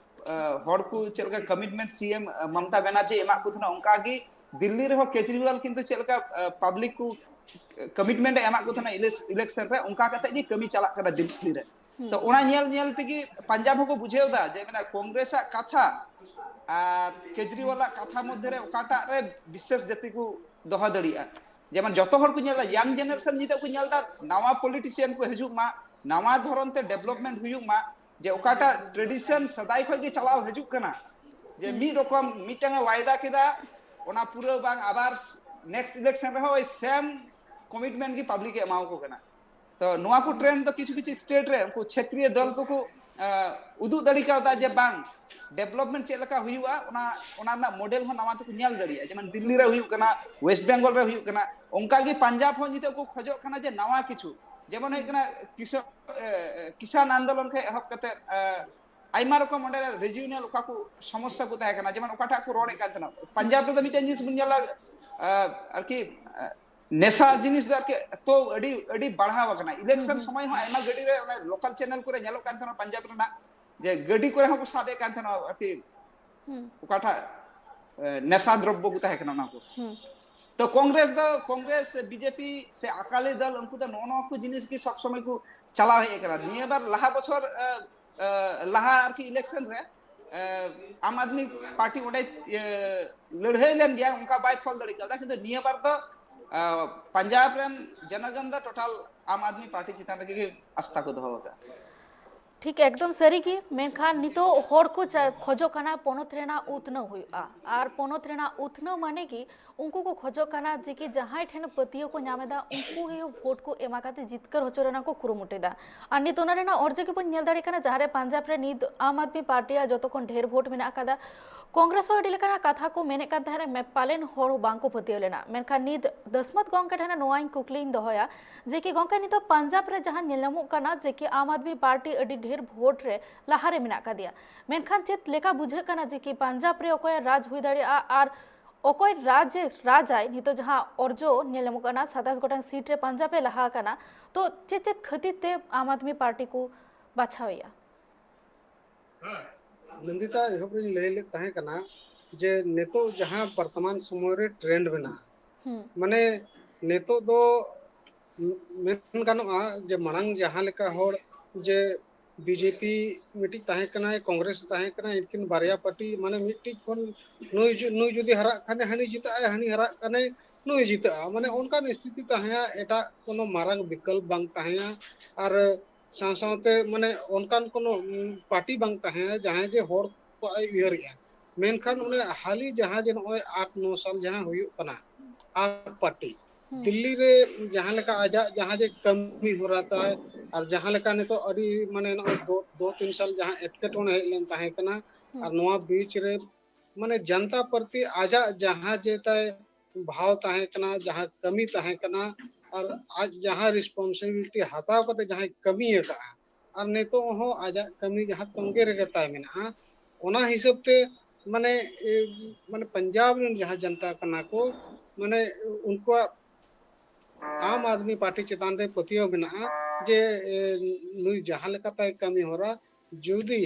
ᱟᱸ, ᱦᱚᱲ ᱠᱚ ᱪᱮᱫ ᱞᱮᱠᱟ ᱠᱚᱢᱤᱴᱢᱮᱱᱴ ᱥᱤ ᱮᱢ ᱢᱚᱢᱚᱛᱟ ᱵᱮᱱᱟᱨᱡᱤ ᱮᱢᱟᱜ ᱠᱚ ᱛᱟᱦᱮᱱᱟ, ᱚᱱᱠᱟ ᱜᱮ ᱫᱤᱞᱞᱤ ᱨᱮᱦᱚᱸ ᱠᱮᱡᱨᱤᱣᱟᱞ ᱠᱤᱱᱛᱩ ᱪᱮᱫ ᱞᱮᱠᱟ ᱯᱟᱵᱞᱤᱠ ᱠᱚ ᱠᱚᱢᱤᱴᱢᱮᱱᱴ ᱮ ᱮᱢᱟᱜ ᱠᱚ ᱛᱟᱦᱮᱱᱟ ᱤᱞᱮᱠᱥᱚᱱ ᱨᱮ, ᱚᱱᱠᱟ ᱠᱟᱛᱮ ᱜᱮ ᱠᱟᱹᱢᱤ ᱪᱟᱞᱟᱜ ᱠᱟᱱᱟ ᱫᱤᱞᱞᱤ ᱨᱮ᱾ ᱛᱚ ᱚᱱᱟ ᱧᱮᱞ ᱧᱮᱞ ᱛᱮᱜᱮ ᱯᱟᱧᱡᱟᱵ ᱦᱚᱸᱠᱚ ᱵᱩᱡᱷᱟᱹᱣ ᱮᱫᱟ ᱡᱮ ᱢᱮᱱᱟ ᱠᱚᱝᱜᱨᱮᱥᱟᱜ ᱠᱟᱛᱷᱟ ᱟᱨ ᱠᱮᱡᱨᱤᱣᱟᱞᱟᱜ ᱠᱟᱛᱷᱟ ᱢᱚᱫᱽᱫᱷᱮ ᱨᱮ ᱚᱠᱟᱴᱟᱜ ᱨᱮ ᱵᱤᱥᱥᱟᱥ ᱡᱟᱹᱛᱤ ᱠᱚ ᱫᱚᱦᱚ ᱫᱟᱲᱮᱭᱟᱜᱼᱟ᱾ ᱡᱮᱢᱚᱱ ᱡᱚᱛᱚ ᱦᱚᱲ ᱠᱚ ᱧᱮᱞᱟ, ᱭᱟᱝ ᱡᱮᱱᱟᱨᱮᱥᱚᱱ ᱱᱤᱛᱚᱜ ᱠᱚ ᱧᱮᱞ ᱮᱫᱟ, ᱱᱟᱣᱟ ᱯᱚᱞᱤᱴᱤᱥᱤᱭᱟᱱ ᱠᱚ ᱦᱤᱡᱩᱜ ᱢᱟ, ᱱᱟᱣᱟ ᱫᱷᱚᱨᱚᱱ ᱛᱮ ᱰᱮᱵᱷᱞᱚᱯᱢᱮᱱᱴ ᱦᱩᱭᱩᱜ ᱢᱟ, ᱡᱮ ᱚᱠᱟᱴᱟᱜ ᱴᱨᱮᱰᱤᱥᱚᱱ ᱥᱮᱫᱟᱭ ᱠᱷᱚᱱ ᱜᱮ ᱪᱟᱞᱟᱣ ᱦᱤᱡᱩᱜ ᱠᱟᱱᱟ, ᱡᱮ ᱢᱤᱫ ᱨᱚᱠᱚᱢ ᱢᱤᱫᱴᱟᱝ ᱮ ᱣᱟᱭᱫᱟ ᱠᱮᱫᱟ, ᱚᱱᱟ ᱯᱩᱨᱟᱹ ᱵᱟᱝ, ᱟᱵᱟᱨ ᱱᱮᱠᱥᱴ ᱤᱞᱮᱠᱥᱚᱱ ᱨᱮᱦᱚᱸ ᱳᱭ ᱥᱮᱢ ᱠᱚᱢᱤᱴᱢᱮᱱᱴ ᱜᱮ ᱯᱟᱵᱞᱤᱠ ᱮ ᱮᱢᱟᱣᱟᱠᱚ ᱠᱟᱱᱟ᱾ ᱛᱚ ᱱᱚᱣᱟ ᱠᱚ ᱴᱨᱮᱱᱰ ᱫᱚ ᱠᱤᱪᱷᱩ ᱠᱤᱪᱷᱩ ᱥᱴᱮᱴ ᱨᱮ ᱩᱱᱠᱩ ᱪᱷᱮᱛᱨᱤᱭᱚ ᱫᱚᱞ ᱠᱚᱠᱚ, ᱟᱸ, ᱩᱫᱩᱜ ᱫᱟᱲᱮ ᱠᱟᱣᱫᱟ ᱡᱮ ᱵᱟᱝ, ᱰᱮᱵᱷᱞᱚᱯᱢᱮᱱᱴ ᱪᱮᱫ ᱞᱮᱠᱟ ᱦᱩᱭᱩᱜᱼᱟ, ᱚᱱᱟ ᱚᱱᱟ ᱨᱮᱱᱟᱜ ᱢᱚᱰᱮᱞ ᱦᱚᱸ ᱱᱟᱣᱟ ᱛᱮᱠᱚ ᱧᱮᱞ ᱫᱟᱲᱮᱭᱟᱜᱼᱟ᱾ ᱡᱮᱢᱚᱱ ᱫᱤᱞᱞᱤ ᱨᱮ ᱦᱩᱭᱩᱜ ᱠᱟᱱᱟ, ᱳᱭᱮᱥᱴ ᱵᱮᱝᱜᱚᱞ ᱨᱮ ᱦᱩᱭᱩᱜ ᱠᱟᱱᱟ, ᱚᱱᱠᱟ ᱜᱮ ᱯᱟᱧᱡᱟᱵᱽ ᱦᱚᱸ ᱱᱤᱛᱚᱜ ᱠᱚ ᱠᱷᱚᱡᱚᱜ ᱠᱟᱱᱟ ᱡᱮ ᱱᱟᱣᱟ ᱠᱤᱪᱷᱩ, ᱡᱮᱢᱚᱱ ᱦᱩᱭᱩᱜ ᱠᱟᱱᱟ ᱠᱤᱥᱟᱱ, ᱮ, ᱠᱤᱥᱟᱱ ᱟᱱᱫᱳᱞᱚᱱ ᱠᱷᱚᱱ ᱮᱦᱚᱵ ᱠᱟᱛᱮ, ᱮ, ᱟᱭᱢᱟ ᱨᱚᱠᱚᱢ ᱚᱸᱰᱮ ᱨᱮᱡᱤᱭᱚᱱᱟᱞ ᱚᱠᱟ ᱠᱚ ᱥᱚᱢᱚᱥᱥᱟ ᱠᱚ ᱛᱟᱦᱮᱸ ᱠᱟᱱᱟ, ᱡᱮᱢᱚᱱ ᱚᱠᱟᱴᱟᱜ ᱠᱚ ᱨᱚᱲᱮᱫ ᱠᱟᱱ ᱛᱟᱦᱮᱱᱟ, ᱯᱟᱧᱡᱟᱵᱽ ᱨᱮᱫᱚ ᱢᱤᱫᱴᱮᱱ ᱡᱤᱱᱤᱥ ᱵᱚᱱ ᱧᱮᱞᱟ, ᱮ, ᱟᱨᱠᱤ, ᱮ, ᱱᱮᱥᱟ ᱡᱤᱱᱤᱥ ᱫᱚ ᱟᱨᱠᱤ ᱮᱛᱚ ᱟᱹᱰᱤ ᱟᱹᱰᱤ ᱵᱟᱲᱦᱟᱣ ᱟᱠᱟᱱᱟ᱾ ᱤᱞᱮᱠᱥᱚᱱ ᱥᱚᱢᱚᱭ ᱦᱚᱸ ᱟᱭᱢᱟ ᱜᱟᱹᱰᱤ ᱨᱮ ᱚᱱᱟ ᱞᱳᱠᱟᱞ ᱪᱮᱱᱮᱞ ᱠᱚᱨᱮ ᱧᱮᱞᱚᱜ ᱠᱟᱱ ᱛᱟᱦᱮᱱᱟ ᱯᱟᱧᱡᱟᱵᱽ ᱨᱮᱱᱟᱜ, ᱡᱮ ᱜᱟᱹᱰᱤ ᱠᱚᱨᱮ ᱦᱚᱸᱠᱚ ᱥᱟᱵ ᱮᱫ ᱠᱟᱱ ᱛᱟᱦᱮᱱᱟ ᱟᱨᱠᱤ, ᱚᱠᱟᱴᱟᱜ, ᱮ, ᱱᱮᱥᱟ ᱫᱨᱚᱵᱽᱵᱚ ᱠᱚ ᱛᱟᱦᱮᱸ ᱠᱟᱱᱟ ᱚᱱᱟ ᱠᱚ᱾ ᱛᱚ ᱠᱚᱝᱜᱨᱮᱥ ᱫᱚ, ᱠᱚᱝᱜᱨᱮᱥ ᱥᱮ ᱵᱤᱡᱮᱯᱤ ᱥᱮ ᱟᱠᱟᱞᱤ ᱫᱚᱞ, ᱩᱱᱠᱩ ᱫᱚ ᱱᱚᱜᱼᱚ ᱱᱚᱣᱟ ᱠᱚ ᱡᱤᱱᱤᱥ ᱜᱮ ᱥᱚᱵ ᱥᱚᱢᱚᱭ ᱠᱚ ᱪᱟᱞᱟᱣ ᱦᱮᱡ ᱟᱠᱟᱱᱟ᱾ ᱱᱤᱭᱟᱹ ᱵᱟᱨ ᱞᱟᱦᱟ ᱵᱚᱪᱷᱚᱨ, ᱮ, ᱮ, ᱞᱟᱦᱟ ᱟᱨᱠᱤ ᱤᱞᱮᱠᱥᱚᱱ ᱨᱮ, ᱮ, ᱟᱢ ᱟᱫᱢᱤ ᱯᱟᱨᱴᱤ ᱚᱸᱰᱮ, ᱤᱭᱟᱹ, ᱞᱟᱹᱲᱦᱟᱹᱭ ᱞᱮᱱ ᱜᱮᱭᱟ, ᱚᱱᱠᱟ ᱵᱟᱭ ᱯᱷᱚᱞ ᱫᱟᱲᱮ ᱠᱟᱣᱫᱟ᱾ ᱠᱤᱱᱛᱩ ᱱᱤᱭᱟᱹ ᱵᱟᱨ ᱫᱚ, ᱮ, ᱯᱟᱧᱡᱟᱵᱽ ᱨᱮᱱ ᱡᱚᱱᱚᱜᱚᱱ ᱫᱚ ᱴᱳᱴᱟᱞ ᱟᱢ ᱟᱫᱢᱤ ᱯᱟᱨᱴᱤ ᱪᱮᱛᱟᱱ ᱨᱮᱜᱮ ᱟᱥᱛᱷᱟ ᱠᱚ ᱫᱚᱦᱚ ᱟᱠᱟᱫᱟ᱾ ᱴᱷᱤᱠ ᱮᱠᱫᱚᱢ ᱥᱟᱹᱨᱤ ᱜᱮ, ᱢᱮᱱᱠᱷᱟᱱ ᱱᱤᱛᱚᱜ ᱦᱚᱲ ᱠᱚ ᱪᱟ-, ᱠᱷᱚᱡᱚᱜ ᱠᱟᱱᱟ ᱯᱚᱱᱚᱛ ᱨᱮᱱᱟᱜ ᱩᱛᱱᱟᱹᱣ ᱦᱩᱭᱩᱜᱼᱟ, ᱟᱨ ᱯᱚᱱᱚᱛ ᱨᱮᱱᱟᱜ ᱩᱛᱱᱟᱹᱣ ᱢᱟᱱᱮ ᱜᱮ ᱩᱱᱠᱩ ᱠᱚ ᱠᱷᱚᱡᱚᱜ ᱠᱟᱱᱟ ᱡᱮ ᱠᱤ ᱡᱟᱦᱟᱸᱭ ᱴᱷᱮᱱ ᱯᱟᱹᱛᱭᱟᱹᱣ ᱠᱚ ᱧᱟᱢ ᱮᱫᱟ, ᱩᱱᱠᱩ ᱜᱮ ᱵᱷᱳᱴ ᱠᱚ ᱮᱢᱟ ᱠᱟᱛᱮ ᱡᱤᱛᱠᱟᱹᱨ ᱦᱚᱪᱚ ᱨᱮᱱᱟᱜ ᱠᱚ ᱠᱩᱨᱩᱢᱩᱴᱩᱭᱮᱫᱟ᱾ ᱟᱨ ᱱᱤᱛ ᱚᱱᱟ ᱨᱮᱱᱟᱜ ᱚᱨᱡᱚ ᱜᱮᱵᱚᱱ ᱧᱮᱞ ᱫᱟᱲᱮᱭᱟᱜ ᱠᱟᱱᱟ, ᱡᱟᱦᱟᱸ ᱨᱮ ᱯᱟᱧᱡᱟᱵᱽ ᱨᱮ ᱱᱤᱛ ᱟᱢ ᱟᱫᱢᱤ ᱯᱟᱨᱴᱤᱭᱟᱜ ᱡᱚᱛᱚ ᱠᱷᱚᱱ ᱰᱷᱮᱨ ᱵᱷᱳᱴ ᱢᱮᱱᱟᱜ ᱟᱠᱟᱫᱟ, ᱠᱚᱝᱜᱨᱮᱥ ᱦᱚᱸ ᱟᱹᱰᱤ ᱞᱮᱠᱟᱱᱟᱜ ᱠᱟᱛᱷᱟ ᱠᱚ ᱢᱮᱱᱮᱫ ᱠᱟᱱ ᱛᱟᱦᱮᱸᱱᱟ, ᱢᱮ-, ᱯᱟᱞᱮᱱ ᱦᱚᱲ ᱵᱟᱝ ᱠᱚ ᱯᱟᱹᱛᱭᱟᱹᱣ ᱞᱮᱱᱟ᱾ ᱢᱮᱱᱠᱷᱟᱱ ᱱᱤᱛ ᱫᱟᱹᱥᱢᱟᱹᱛ ᱜᱚᱢᱠᱮ ᱴᱷᱮᱱ ᱱᱚᱣᱟᱧ ᱠᱩᱠᱞᱤᱧ ᱫᱚᱦᱚᱭᱟ ᱡᱮ ᱠᱤ ᱜᱚᱢᱠᱮ, ᱱᱤᱛᱚᱜ ᱯᱟᱧᱡᱟᱵᱽ ᱨᱮ ᱡᱟᱦᱟᱸ ᱧᱮᱞ ᱧᱟᱢᱚᱜ ᱠᱟᱱᱟ ᱡᱮ ᱠᱤ ᱟᱢ ᱟᱫᱢᱤ ᱯᱟᱨᱴᱤ ᱟᱹᱰᱤ ᱰᱷᱮᱨ ᱵᱷᱳᱴ ᱨᱮ ᱞᱟᱦᱟ ᱨᱮ ᱢᱮᱱᱟᱜ ᱠᱟᱫᱮᱭᱟ, ᱢᱮᱱᱠᱷᱟᱱ ᱪᱮᱫ ᱞᱮᱠᱟ ᱵᱩᱡᱷᱟᱹᱜ ᱠᱟᱱᱟ ᱡᱮ ᱠᱤ ᱯᱟᱧᱡᱟᱵᱽ ᱨᱮ ᱚᱠᱚᱭ ᱨᱟᱡᱽ ᱦᱩᱭ ᱫᱟᱲᱮᱭᱟᱜᱼᱟ ᱟᱨ ᱚᱠᱚᱭ ᱨᱟᱡᱽ ᱮ ᱨᱟᱡᱟᱭ, ᱱᱤᱛᱚᱜ ᱡᱟᱦᱟᱸ ᱚᱨᱡᱚ ᱧᱮᱞ ᱧᱟᱢᱚᱜ ᱠᱟᱱᱟ, ᱥᱟᱛᱟᱥ ᱜᱚᱴᱟᱝ ᱥᱤᱴ ᱨᱮ ᱯᱟᱧᱡᱟᱵᱽ ᱮ ᱞᱟᱦᱟ ᱟᱠᱟᱱᱟ, ᱛᱚ ᱪᱮᱫ ᱪᱮᱫ ᱠᱷᱟᱹᱛᱤᱨ ᱛᱮ ᱟᱢ ᱟᱫᱢᱤ ᱯᱟᱨᱴᱤ ᱠᱚ ᱵᱟᱪᱷᱟᱣᱮᱭᱟ? ᱱᱚᱱᱫᱤᱛᱟ, ᱮᱦᱚᱵ ᱨᱤᱧ ᱞᱟᱹᱭ ᱞᱮᱫ ᱛᱟᱦᱮᱸ ᱠᱟᱱᱟ ᱡᱮ ᱱᱤᱛᱚᱜ ᱡᱟᱦᱟᱸ ᱵᱚᱨᱛᱚᱢᱟᱱ ᱥᱚᱢᱚᱭ ᱨᱮ ᱴᱨᱮᱱᱰ ᱢᱮᱱᱟᱜᱼᱟ, ᱦᱩᱸ᱾ ᱢᱟᱱᱮ ᱱᱤᱛᱚᱜ ᱫᱚ ᱢᱮᱱ ᱜᱟᱱᱚᱜᱼᱟ ᱡᱮ ᱢᱟᱲᱟᱝ ᱡᱟᱦᱟᱸ ᱞᱮᱠᱟ ᱦᱚᱲ ᱡᱮ ᱵᱤᱡᱮᱯᱤ ᱢᱤᱫᱴᱤᱡ ᱛᱟᱦᱮᱸ ᱠᱟᱱᱟᱭ, ᱠᱚᱝᱜᱨᱮᱥ ᱛᱟᱦᱮᱸ ᱠᱟᱱᱟᱭ, ᱩᱱᱠᱤᱱ ᱵᱟᱨᱭᱟ ᱯᱟᱨᱴᱤ, ᱢᱟᱱᱮ ᱢᱤᱫᱴᱤᱡ ᱠᱷᱚᱱ ᱱᱩᱭ ᱡᱩ-, ᱱᱩᱭ ᱡᱩᱫᱤ ᱦᱟᱨᱟᱜ ᱠᱷᱟᱱᱮ ᱦᱟᱹᱱᱤ ᱡᱤᱛᱟᱹᱜ ᱟᱭ, ᱦᱟᱹᱱᱤ ᱦᱟᱨᱟᱜ ᱠᱷᱟᱱᱮ ᱱᱩᱭ ᱡᱤᱛᱟᱹᱜᱼᱟ᱾ ᱢᱟᱱᱮ ᱚᱱᱠᱟᱱ ᱥᱛᱷᱤᱛᱤ ᱛᱟᱦᱮᱸᱭᱟ, ᱮᱴᱟᱜ ᱠᱳᱱᱳ ᱢᱟᱨᱟᱝ ᱵᱤᱠᱚᱞᱯ ᱵᱟᱝ ᱛᱟᱦᱮᱸᱭᱟ᱾ ᱟᱨ ᱥᱟᱶ ᱥᱟᱶᱛᱮ ᱢᱟᱱᱮ ᱚᱱᱠᱟᱱ ᱠᱳᱱᱳ, ᱩᱢ, ᱯᱟᱨᱴᱤ ᱵᱟᱝ ᱛᱟᱦᱮᱸᱭᱟ ᱡᱟᱦᱟᱸᱭ ᱡᱮ ᱦᱚᱲ ᱠᱚᱣᱟᱜ ᱮ ᱩᱭᱦᱟᱹᱨᱮᱜᱼᱟ᱾ ᱢᱮᱱᱠᱷᱟᱱ ᱚᱱᱮ ᱦᱟᱹᱞᱤ ᱡᱟᱦᱟᱸ ᱡᱮ ᱱᱚᱜᱼᱚᱭ ᱟᱴ ᱱᱚ ᱥᱟᱞ ᱡᱟᱦᱟᱸ ᱦᱩᱭᱩᱜ ᱠᱟᱱᱟ, ᱟᱯ ᱯᱟᱨᱴᱤ ᱦᱩᱸ᱾ ᱫᱤᱞᱞᱤ ᱨᱮ ᱡᱟᱦᱟᱸ ᱞᱮᱠᱟ ᱟᱡᱟᱜ ᱡᱟᱦᱟᱸ ᱡᱮ ᱠᱟᱹᱢᱤ ᱦᱚᱨᱟ ᱛᱟᱭ, ᱟᱨ ᱡᱟᱦᱟᱸ ᱞᱮᱠᱟ ᱱᱤᱛᱚᱜ ᱟᱹᱰᱤ ᱢᱟᱱᱮ ᱱᱚᱜᱼᱚᱭ ᱫᱚ, ᱫᱚ ᱛᱤᱱ ᱥᱟᱞ ᱡᱟᱦᱟᱸ ᱮᱴᱠᱮᱴᱚᱬᱮ ᱦᱮᱡ ᱞᱮᱱ ᱛᱟᱦᱮᱸ ᱠᱟᱱᱟ, ᱦᱩᱸ᱾ ᱟᱨ ᱱᱚᱣᱟ ᱵᱤᱪ ᱨᱮ ᱢᱟᱱᱮ ᱡᱟᱱᱛᱟ ᱯᱟᱨᱴᱤ ᱟᱡᱟᱜ ᱡᱟᱦᱟᱸ ᱡᱮ ᱛᱟᱭ ᱵᱷᱟᱣ ᱛᱟᱦᱮᱸ ᱠᱟᱱᱟ, ᱡᱟᱦᱟᱸ ᱠᱟᱹᱢᱤ ᱛᱟᱦᱮᱸ ᱠᱟᱱᱟ, ᱟᱨ ᱟᱡ ᱡᱟᱦᱟᱸ ᱨᱮᱥᱯᱚᱱᱥᱤᱵᱤᱞᱤᱴᱤ ᱦᱟᱛᱟᱣ ᱠᱟᱛᱮ ᱡᱟᱦᱟᱸᱭ ᱠᱟᱹᱢᱤ ᱟᱠᱟᱫᱼᱟ, ᱟᱨ ᱱᱤᱛᱚᱜ ᱦᱚᱸ ᱟᱡᱟᱜ ᱠᱟᱹᱢᱤ ᱡᱟᱦᱟᱸ ᱛᱚᱸᱜᱮ ᱨᱮᱜᱮ ᱛᱟᱭ ᱢᱮᱱᱟᱜᱼᱟ, ᱚᱱᱟ ᱦᱤᱥᱟᱹᱵ ᱛᱮ ᱢᱟᱱᱮ, ᱮ, ᱢᱟᱱᱮ ᱯᱟᱧᱡᱟᱵᱽ ᱨᱮᱱ ᱡᱟᱦᱟᱸ ᱡᱟᱱᱛᱟ ᱠᱟᱱᱟ ᱠᱚ, ᱢᱟᱱᱮ ᱩᱱᱠᱩᱣᱟᱜ ᱟᱢ ᱟᱫᱢᱤ ᱯᱟᱨᱴᱤ ᱪᱮᱛᱟᱱ ᱨᱮ ᱯᱟᱹᱛᱭᱟᱹᱣ ᱢᱮᱱᱟᱜᱼᱟ ᱡᱮ, ᱮ, ᱱᱩᱭ ᱡᱟᱦᱟᱸ ᱞᱮᱠᱟ ᱛᱟᱭ ᱠᱟᱹᱢᱤ ᱦᱚᱨᱟ, ᱡᱩᱫᱤ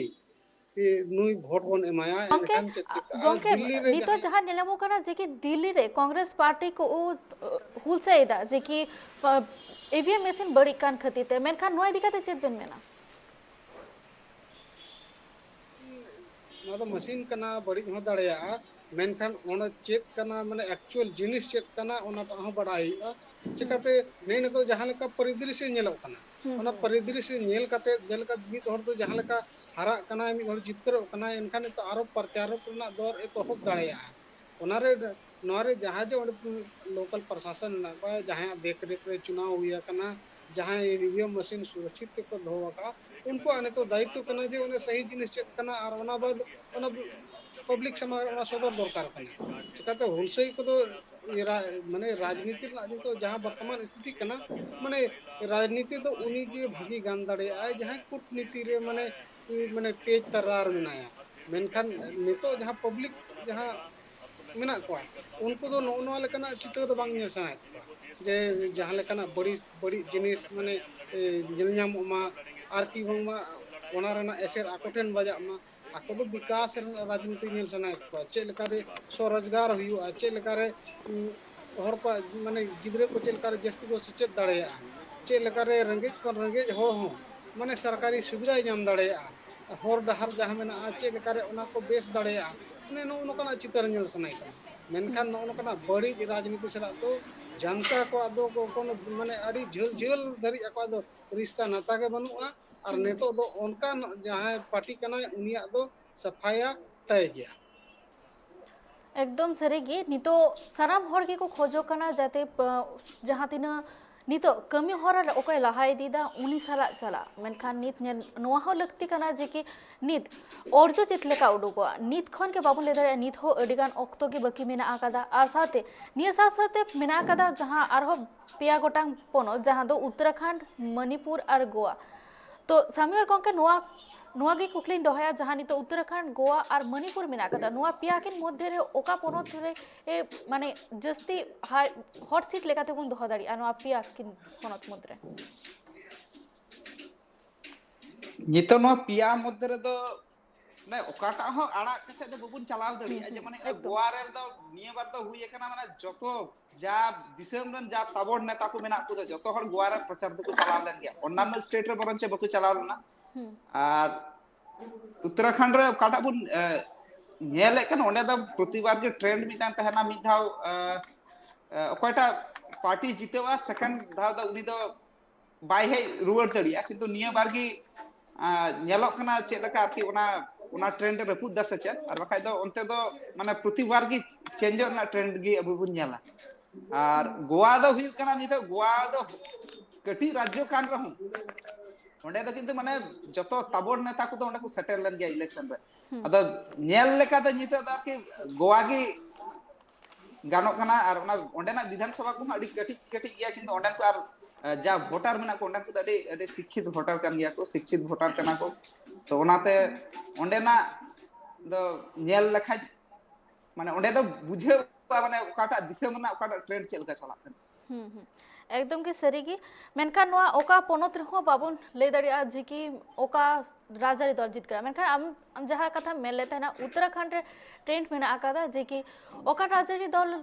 ᱮ, ᱱᱩᱭ ᱵᱷᱳᱴ ᱵᱚᱱ ᱮᱢᱟᱭᱟ, ᱜᱚᱝᱠᱮ, ᱮᱱᱠᱷᱟᱱ ᱪᱮᱫ ᱪᱤᱠᱟᱹᱜᱼᱟ? ᱜᱚᱝᱠᱮ, ᱫᱤᱞᱞᱤ ᱨᱮ ᱱᱤᱛᱚᱜ ᱡᱟᱦᱟᱸᱭ ᱡᱟᱦᱟᱸ ᱧᱮᱞ ᱧᱟᱢᱚᱜ ᱠᱟᱱᱟ ᱡᱮ ᱠᱤ ᱫᱤᱞᱞᱤ ᱨᱮ ᱠᱚᱝᱜᱨᱮᱥ ᱯᱟᱨᱴᱤ ᱠᱚ, ᱩ, ᱦᱩᱞᱥᱟᱹᱭ ᱮᱫᱟ ᱡᱮ ᱠᱤ, ᱟ, ᱤ ᱵᱷᱤ ᱮᱢ ᱢᱮᱥᱤᱱ ᱵᱟᱹᱲᱤᱡ ᱠᱟᱱ ᱠᱷᱟᱹᱛᱤᱨ ᱛᱮ, ᱢᱮᱱᱠᱷᱟᱱ ᱱᱚᱣᱟ ᱤᱫᱤ ᱠᱟᱛᱮ ᱪᱮᱫ ᱵᱮᱱ ᱢᱮᱱᱟ? ᱱᱚᱣᱟ ᱫᱚ ᱢᱮᱥᱤᱱ ᱠᱟᱱᱟ, ᱵᱟᱹᱲᱤᱡ ᱦᱚᱸ ᱫᱟᱲᱮᱭᱟᱜᱼᱟ, ᱢᱮᱱᱠᱷᱟᱱ ᱚᱱᱟ ᱪᱮᱫ ᱠᱟᱱᱟ, ᱢᱟᱱᱮ ᱮᱠᱪᱩᱭᱟᱞ ᱡᱤᱱᱤᱥ ᱪᱮᱫ ᱠᱟᱱᱟ, ᱚᱱᱟᱴᱟᱜ ᱦᱚᱸ ᱵᱟᱲᱟᱭ ᱦᱩᱭᱩᱜᱼᱟ᱾ ᱦᱩᱸ᱾ ᱪᱤᱠᱟᱹᱛᱮ ᱱᱮ ᱱᱤᱛᱚᱜ ᱡᱟᱦᱟᱸ ᱞᱮᱠᱟ ᱯᱚᱨᱤᱫᱨᱤᱥᱭᱚ ᱧᱮᱞᱚᱜ ᱠᱟᱱᱟ, ᱦᱩᱸ, ᱚᱱᱟ ᱦᱩᱸ᱾ ᱯᱚᱨᱤᱫᱨᱤᱥᱭᱚ ᱧᱮᱞ ᱠᱟᱛᱮ, ᱡᱮᱞᱮᱠᱟ ᱢᱤᱫ ᱦᱚᱲ ᱫᱚ ᱡᱟᱦᱟᱸ ᱞᱮᱠᱟ ᱦᱟᱨᱟᱜ ᱠᱟᱱᱟᱭ, ᱢᱤᱫ ᱦᱚᱲ ᱡᱤᱛᱠᱟᱹᱨᱚᱜ ᱠᱟᱱᱟᱭ, ᱮᱱᱠᱷᱟᱱ ᱱᱤᱛᱚᱜ ᱟᱨᱚ ᱯᱨᱚᱛᱭᱟᱨᱳᱯ ᱨᱮᱱᱟᱜ ᱫᱚᱨ ᱮᱛᱚᱦᱚᱵ ᱫᱟᱲᱮᱭᱟᱜᱼᱟ᱾ ᱚᱱᱟᱨᱮ, ᱱᱚᱣᱟᱨᱮ ᱡᱟᱦᱟᱸ ᱡᱮ ᱚᱸᱰᱮ ᱞᱳᱠᱟᱞ ᱯᱨᱚᱥᱟᱥᱚᱱ ᱢᱮᱱᱟᱜ ᱠᱚᱣᱟ, ᱡᱟᱦᱟᱸᱭᱟᱜ ᱫᱮᱠᱷ ᱨᱮᱠᱷ ᱨᱮ ᱪᱩᱱᱟᱣ ᱦᱩᱭ ᱟᱠᱟᱱᱟ, ᱡᱟᱦᱟᱸᱭ ᱤ ᱵᱷᱤ ᱮᱢ ᱢᱮᱥᱤᱱ ᱥᱩᱨᱚᱠᱪᱷᱤᱛ ᱛᱮᱠᱚ ᱫᱚᱦᱚ ᱟᱠᱟᱫᱼᱟ, ᱩᱱᱠᱩᱣᱟᱜ ᱱᱤᱛᱚᱜ ᱫᱟᱭᱤᱛᱛᱚ ᱠᱟᱱᱟ ᱡᱮ ᱚᱱᱟ ᱥᱟᱹᱦᱤ ᱡᱤᱱᱤᱥ ᱪᱮᱫ ᱠᱟᱱᱟ ᱟᱨ ᱚᱱᱟ ᱵᱟᱫ ᱚᱱᱟ ᱯᱟᱵᱽᱞᱤᱠ ᱥᱟᱢᱟᱝ ᱨᱮ ᱚᱱᱟ ᱥᱚᱫᱚᱨ ᱫᱚᱨᱠᱟᱨ ᱠᱟᱱᱟ᱾ ᱪᱤᱠᱟᱹᱛᱮ ᱦᱩᱞᱥᱟᱹᱭ ᱠᱚᱫᱚ ᱨᱟ-, ᱢᱟᱱᱮ ᱨᱟᱡᱽᱱᱤᱛᱤ ᱨᱮᱱᱟᱜ ᱱᱤᱛᱚᱜ ᱡᱟᱦᱟᱸ ᱵᱚᱨᱛᱚᱢᱟᱱ ᱥᱛᱷᱤᱛᱤ ᱠᱟᱱᱟ, ᱢᱟᱱᱮ ᱨᱟᱡᱽᱱᱤᱛᱤ ᱫᱚ ᱩᱱᱤ ᱜᱮ ᱵᱷᱟᱹᱜᱤ ᱜᱟᱱ ᱫᱟᱲᱮᱭᱟᱜᱼᱟᱭ ᱡᱟᱦᱟᱸᱭ ᱠᱩᱴᱱᱤᱛᱤ ᱨᱮ ᱢᱟᱱᱮ, ᱢᱟᱱᱮ ᱛᱮᱡᱽ ᱛᱟᱨᱟᱨ ᱢᱮᱱᱟᱭᱟ᱾ ᱢᱮᱱᱠᱷᱟᱱ ᱱᱤᱛᱚᱜ ᱡᱟᱦᱟᱸ ᱯᱟᱵᱽᱞᱤᱠ ᱡᱟᱦᱟᱸ ᱢᱮᱱᱟᱜ ᱠᱚᱣᱟ, ᱩᱱᱠᱩ ᱫᱚ ᱱᱚᱜᱼᱚ ᱱᱚᱣᱟ ᱞᱮᱠᱟᱱᱟᱜ ᱪᱤᱛᱟᱹᱨ ᱫᱚ ᱵᱟᱝ ᱧᱮᱞ ᱥᱟᱱᱟᱭᱮᱫ ᱠᱚᱣᱟ, ᱡᱮ ᱡᱟᱦᱟᱸ ᱞᱮᱠᱟᱱᱟᱜ ᱵᱟᱹᱲᱤᱡ, ᱵᱟᱹᱲᱤᱡ ᱡᱤᱱᱤᱥ ᱢᱟᱱᱮ, ᱮ, ᱧᱮᱞ ᱧᱟᱢᱚᱜ ᱢᱟ, ᱟᱨ ᱠᱤ ᱵᱟᱝᱢᱟ ᱚᱱᱟ ᱨᱮᱱᱟᱜ ᱮᱥᱮᱨ ᱟᱠᱚ ᱴᱷᱮᱱ ᱵᱟᱡᱟᱜ ᱢᱟ᱾ ᱟᱠᱚ ᱫᱚ ᱵᱤᱠᱟᱥ ᱨᱮᱱᱟᱜ ᱨᱟᱡᱽᱱᱤᱛᱤ ᱧᱮᱞ ᱥᱟᱱᱟᱭᱮᱫ ᱠᱚᱣᱟ, ᱪᱮᱫ ᱞᱮᱠᱟᱨᱮ ᱥᱚᱨᱳᱡᱽᱜᱟᱨ ᱦᱩᱭᱩᱜᱼᱟ, ᱪᱮᱫ ᱞᱮᱠᱟᱨᱮ, ᱩᱸ, ᱦᱚᱲ ᱠᱚᱣᱟᱜ ᱢᱟᱱᱮ ᱜᱤᱫᱽᱨᱟᱹ ᱠᱚ ᱪᱮᱫ ᱞᱮᱠᱟᱨᱮ ᱡᱟᱹᱥᱛᱤ ᱠᱚ ᱥᱮᱪᱮᱫ ᱫᱟᱲᱮᱭᱟᱜᱼᱟ, ᱪᱮᱫ ᱞᱮᱠᱟᱨᱮ ᱨᱮᱸᱜᱮᱡ ᱠᱷᱚᱱ ᱨᱮᱸᱜᱮᱡ ᱦᱚᱲ ᱦᱚᱸ ᱢᱟᱱᱮ ᱥᱚᱨᱠᱟᱨᱤ ᱥᱩᱵᱤᱫᱷᱟᱭ ᱧᱟᱢ ᱫᱟᱲᱮᱭᱟᱜᱼᱟ, ᱦᱚᱨ ᱰᱟᱦᱟᱨ ᱡᱟᱦᱟᱸ ᱢᱮᱱᱟᱜᱼᱟ ᱪᱮᱫ ᱞᱮᱠᱟᱨᱮ ᱚᱱᱟ ᱠᱚ ᱵᱮᱥ ᱫᱟᱲᱮᱭᱟᱜᱼᱟ, ᱢᱟᱱᱮ ᱱᱚᱜᱼᱚ ᱱᱚᱝᱠᱟᱱᱟᱜ ᱪᱤᱛᱟᱹᱨ ᱧᱮᱞ ᱥᱟᱱᱟᱭᱮ ᱠᱟᱱᱟ᱾ ᱢᱮᱱᱠᱷᱟᱱ ᱱᱚᱜᱼᱚ ᱱᱚᱝᱠᱟᱱᱟᱜ ᱵᱟᱹᱲᱤᱡ ᱨᱟᱡᱽᱱᱤᱛᱤ ᱥᱟᱞᱟᱜ ᱫᱚ ᱡᱟᱱᱛᱟ ᱠᱚᱣᱟᱜ ᱫᱚ ᱠᱳᱱᱳ ᱢᱟᱱᱮ ᱟᱹᱰᱤ ᱡᱷᱟᱹᱞ ᱡᱷᱟᱹᱞ ᱫᱷᱟᱹᱨᱤᱡ ᱟᱠᱚᱣᱟᱜ ᱫᱚ ᱨᱤᱥᱛᱟ ᱱᱟᱛᱟ ᱜᱮ ᱵᱟᱹᱱᱩᱜᱼᱟ᱾ ᱟᱨ ᱱᱤᱛᱚᱜ ᱫᱚ ᱚᱱᱠᱟᱱ ᱡᱟᱦᱟᱸᱭ ᱯᱟᱨᱴᱤ ᱠᱟᱱᱟᱭ ᱩᱱᱤᱭᱟᱜ ᱫᱚ ᱥᱟᱯᱷᱟᱭᱟ ᱛᱟᱭ ᱜᱮᱭᱟ᱾ ᱮᱠᱫᱚᱢ ᱥᱟᱹᱨᱤᱜᱮ, ᱱᱤᱛᱚᱜ ᱥᱟᱱᱟᱢ ᱦᱚᱲ ᱜᱮᱠᱚ ᱠᱷᱚᱡᱚᱜ ᱠᱟᱱᱟ ᱡᱟᱛᱮ ᱯ-, ᱡᱟᱦᱟᱸ ᱛᱤᱱᱟᱹᱜ ᱱᱤᱛᱚᱜ ᱠᱟᱹᱢᱤ ᱦᱚᱨᱟ ᱨᱮ ᱚᱠᱚᱭ ᱞᱟᱦᱟ ᱤᱫᱤᱭᱮᱫᱟ ᱩᱱᱤ ᱥᱟᱞᱟᱜ ᱪᱟᱞᱟᱜ, ᱢᱮᱱᱠᱷᱟᱱ ᱱᱤᱛ ᱧᱮᱞ ᱱᱚᱣᱟ ᱦᱚᱸ ᱞᱟᱹᱠᱛᱤ ᱠᱟᱱᱟ ᱡᱮ ᱠᱤ ᱱᱤᱛ ᱚᱨᱡᱚ ᱪᱮᱫ ᱞᱮᱠᱟ ᱩᱰᱩᱠᱚᱜᱼᱟ, ᱱᱤᱛ ᱠᱷᱚᱱ ᱜᱮ ᱵᱟᱵᱚᱱ ᱞᱟᱹᱭ ᱫᱟᱲᱮᱭᱟᱜᱼᱟ, ᱱᱤᱛ ᱦᱚᱸ ᱟᱹᱰᱤ ᱜᱟᱱ ᱚᱠᱛᱚ ᱜᱮ ᱵᱟᱹᱠᱤ ᱢᱮᱱᱟᱜ ᱟᱠᱟᱫᱟ᱾ ᱟᱨ ᱥᱟᱶᱛᱮ ᱱᱤᱭᱟᱹ ᱥᱟᱶ ᱥᱟᱶᱛᱮ ᱢᱮᱱᱟᱜ ᱟᱠᱟᱫᱟ ᱡᱟᱦᱟᱸ ᱟᱨᱦᱚᱸ ᱯᱮᱭᱟ ᱜᱚᱴᱟᱝ ᱯᱚᱱᱚᱛ, ᱡᱟᱦᱟᱸ ᱫᱚ ᱩᱛᱛᱚᱨᱟᱠᱷᱚᱸᱰ, ᱢᱚᱱᱤᱯᱩᱨ ᱟᱨ ᱜᱳᱣᱟ᱾ ᱛᱚ ᱥᱟᱢᱤᱭᱟᱨ ᱜᱚᱢᱠᱮ, ᱱᱚᱣᱟ ᱱᱚᱣᱟ ᱜᱮ ᱠᱩᱠᱞᱤᱧ ᱫᱚᱦᱚᱭᱟ, ᱡᱟᱦᱟᱸ ᱱᱤᱛᱚᱜ ᱩᱛᱛᱚᱨᱟᱠᱷᱚᱸᱰ, ᱜᱳᱣᱟ ᱟᱨ ᱢᱚᱱᱤᱯᱩᱨ ᱢᱮᱱᱟᱜ ᱟᱠᱟᱫᱟ, ᱱᱚᱣᱟ ᱯᱮᱭᱟ ᱠᱤᱱ ᱢᱚᱫᱽᱫᱷᱮ ᱨᱮ ᱚᱠᱟ ᱯᱚᱱᱚᱛ ᱨᱮ, ᱮ, ᱢᱟᱱᱮ ᱡᱟᱹᱥᱛᱤ ᱦᱟ-, ᱦᱚᱴ ᱥᱤᱴ ᱞᱮᱠᱟ ᱛᱮᱵᱚᱱ ᱫᱚᱦᱚ ᱫᱟᱲᱮᱭᱟᱜᱼᱟ ᱱᱚᱣᱟ ᱯᱮᱭᱟ ᱠᱤᱱ ᱯᱚᱱᱚᱛ ᱢᱩᱫᱽᱨᱮ? ᱱᱤᱛᱚᱜ ᱱᱚᱣᱟ ᱯᱮᱭᱟ ᱢᱚᱫᱽᱫᱷᱮ ᱨᱮᱫᱚ ᱢᱟᱱᱮ ᱚᱠᱟᱴᱟᱜ ᱦᱚᱸ ᱟᱲᱟᱜ ᱠᱟᱛᱮ ᱫᱚ ᱵᱟᱵᱚᱱ ᱪᱟᱞᱟᱣ ᱦᱩᱸ, ᱫᱟᱲᱮᱭᱟᱜᱼᱟ᱾ ᱦᱩᱸ, ᱡᱮᱢᱚᱱ ᱮᱠᱫᱚᱢ᱾ ᱜᱳᱣᱟ ᱨᱮᱫᱚ ᱱᱤᱭᱟᱹ ᱵᱟᱨ ᱫᱚ ᱦᱩᱭ ᱟᱠᱟᱱᱟ, ᱢᱟᱱᱮ ᱡᱚᱛᱚ ᱡᱟ ᱫᱤᱥᱚᱢ ᱨᱮᱱ ᱡᱟ ᱛᱟᱵᱚᱲ ᱱᱮᱛᱟ ᱠᱚ ᱢᱮᱱᱟᱜ ᱠᱚᱫᱚ ᱡᱚᱛᱚ ᱦᱚᱲ ᱜᱳᱣᱟ ᱨᱮ ᱯᱨᱚᱪᱟᱨ ᱫᱚᱠᱚ ᱪᱟᱞᱟᱣ ᱞᱮᱱ ᱜᱮᱭᱟ, ᱚᱱᱱᱟᱱᱚ ᱥᱴᱮᱴ ᱨᱮ ᱵᱚᱨᱚᱱᱪᱚ ᱵᱟᱠᱚ ᱪᱟᱞᱟᱣ ᱞᱮᱱᱟ᱾ ᱦᱩᱸ᱾ ᱟᱨ ᱩᱛᱛᱚᱨᱟᱠᱷᱚᱸᱰ ᱨᱮ ᱚᱠᱟᱴᱟᱜ ᱵᱚᱱ, ᱮ, ᱧᱮᱞᱮᱫ ᱠᱟᱱ, ᱚᱸᱰᱮ ᱫᱚ ᱯᱨᱚᱛᱤᱵᱟᱨ ᱜᱮ ᱴᱨᱮᱱᱰ ᱢᱤᱫᱴᱟᱝ ᱛᱟᱦᱮᱱᱟ, ᱢᱤᱫ ᱫᱷᱟᱣ, ᱮ, ᱮ, ᱚᱠᱚᱭᱴᱟᱜ ᱯᱟᱨᱴᱤ ᱡᱤᱛᱟᱹᱣᱟ, ᱥᱮᱠᱮᱱᱰ ᱫᱷᱟᱣ ᱫᱚ ᱩᱱᱤ ᱫᱚ ᱵᱟᱭ ᱦᱮᱡ ᱨᱩᱣᱟᱹᱲ ᱫᱟᱲᱮᱭᱟᱜᱼᱟ᱾ ᱠᱤᱱᱛᱩ ᱱᱤᱭᱟᱹ ᱵᱟᱨ ᱜᱮ, ᱟ, ᱧᱮᱞᱚᱜ ᱠᱟᱱᱟ ᱪᱮᱫ ᱞᱮᱠᱟ ᱟᱨᱠᱤ ᱚᱱᱟ, ᱚᱱᱟ ᱴᱨᱮᱱᱰ ᱮ ᱨᱟᱹᱯᱩᱫ ᱫᱟ ᱥᱮ ᱪᱮᱫ, ᱟᱨ ᱵᱟᱠᱷᱟᱡ ᱫᱚ ᱚᱱᱛᱮ ᱫᱚ ᱢᱟᱱᱮ ᱯᱨᱚᱛᱤᱵᱟᱨ ᱜᱮ ᱪᱮᱧᱡᱚᱜ ᱨᱮᱱᱟᱜ ᱴᱨᱮᱱᱰ ᱜᱮ ᱟᱵᱚ ᱵᱚᱱ ᱧᱮᱞᱟ᱾ ᱟᱨ ᱜᱳᱣᱟ ᱫᱚ ᱦᱩᱭᱩᱜ ᱠᱟᱱᱟ, ᱱᱤᱛᱚᱜ ᱜᱳᱣᱟ ᱫᱚ ᱠᱟᱹᱴᱤᱡ ᱨᱟᱡᱽᱡᱚ ᱠᱟᱱ ᱨᱮᱦᱚᱸ ᱚᱸᱰᱮ ᱫᱚ ᱠᱤᱱᱛᱩ ᱢᱟᱱᱮ ᱡᱚᱛᱚ ᱛᱟᱵᱚᱨ ᱱᱮᱛᱟ ᱠᱚᱫᱚ ᱚᱸᱰᱮ ᱠᱚ ᱥᱮᱴᱮᱨ ᱞᱮᱱ ᱜᱮᱭᱟ ᱤᱞᱮᱠᱥᱚᱱ ᱨᱮ᱾ ᱟᱫᱚ ᱧᱮᱞ ᱞᱮᱠᱟ ᱫᱚ ᱱᱤᱛᱚᱜ ᱫᱚ ᱟᱨᱠᱤ ᱜᱳᱣᱟ ᱜᱮ ᱜᱟᱱᱚᱜ ᱠᱟᱱᱟ᱾ ᱟᱨ ᱚᱱᱟ ᱚᱸᱰᱮᱱᱟᱜ ᱵᱤᱫᱷᱟᱱ ᱥᱚᱵᱷᱟ ᱠᱚᱦᱚᱸ ᱟᱹᱰᱤ ᱠᱟᱹᱴᱤᱡ ᱠᱟᱹᱴᱤᱡ ᱜᱮᱭᱟ, ᱠᱤᱱᱛᱩ ᱚᱸᱰᱮᱱ ᱠᱚ ᱟᱨ ᱡᱟ ᱵᱷᱳᱴᱟᱨ ᱢᱮᱱᱟᱜ ᱠᱚ ᱚᱸᱰᱮᱱ ᱠᱚᱫᱚ ᱟᱹᱰᱤ ᱟᱹᱰᱤ ᱥᱤᱠᱠᱷᱤᱛ ᱵᱷᱳᱴᱟᱨ ᱠᱟᱱ ᱜᱮᱭᱟ ᱠᱚ, ᱥᱤᱠᱠᱷᱤᱛ ᱵᱷᱳᱴᱟᱨ ᱠᱟᱱᱟ ᱠᱚ᱾ ᱛᱚ ᱚᱱᱟᱛᱮ ᱚᱸᱰᱮᱱᱟᱜ ᱫᱚ ᱧᱮᱞ ᱞᱮᱠᱷᱟᱡ ᱢᱟᱱᱮ ᱚᱸᱰᱮ ᱫᱚ ᱵᱩᱡᱷᱟᱹᱜᱼᱟ ᱢᱟᱱᱮ ᱚᱠᱟᱴᱟᱜ ᱫᱤᱥᱚᱢ ᱨᱮᱱᱟᱜ ᱚᱠᱟᱴᱟᱜ ᱴᱨᱮᱱᱰ ᱪᱮᱫ ᱞᱮᱠᱟ ᱪᱟᱞᱟᱜ ᱠᱟᱱᱟ᱾ ᱦᱩᱸ ᱦᱩᱸ᱾ ᱮᱠᱫᱚᱢ ᱜᱮ ᱥᱟᱹᱨᱤ ᱜᱮ᱾ ᱢᱮᱱᱠᱷᱟᱱ ᱱᱚᱣᱟ ᱚᱠᱟ ᱯᱚᱱᱚᱛ ᱨᱮᱦᱚᱸ ᱵᱟᱵᱚᱱ ᱞᱟᱹᱭ ᱫᱟᱲᱮᱭᱟᱜᱼᱟ ᱡᱮ ᱠᱤ ᱚᱠᱟ ᱨᱟᱡᱽᱟᱹᱨᱤ ᱫᱚᱞ ᱡᱤᱛᱠᱟᱹᱨᱟ᱾ ᱢᱮᱱᱠᱷᱟᱱ ᱟᱢ ᱟᱢ ᱡᱟᱦᱟᱸ ᱠᱟᱛᱷᱟᱢ ᱢᱮᱱ ᱞᱮᱫ ᱛᱟᱦᱮᱱᱟ, ᱩᱛᱛᱚᱨᱟᱠᱷᱚᱸᱰ ᱨᱮ ᱴᱨᱮᱱᱰ ᱢᱮᱱᱟᱜ ᱟᱠᱟᱫᱟ ᱡᱮ ᱠᱤ ᱚᱠᱟ ᱨᱟᱡᱽᱟᱹᱨᱤ ᱫᱚᱞ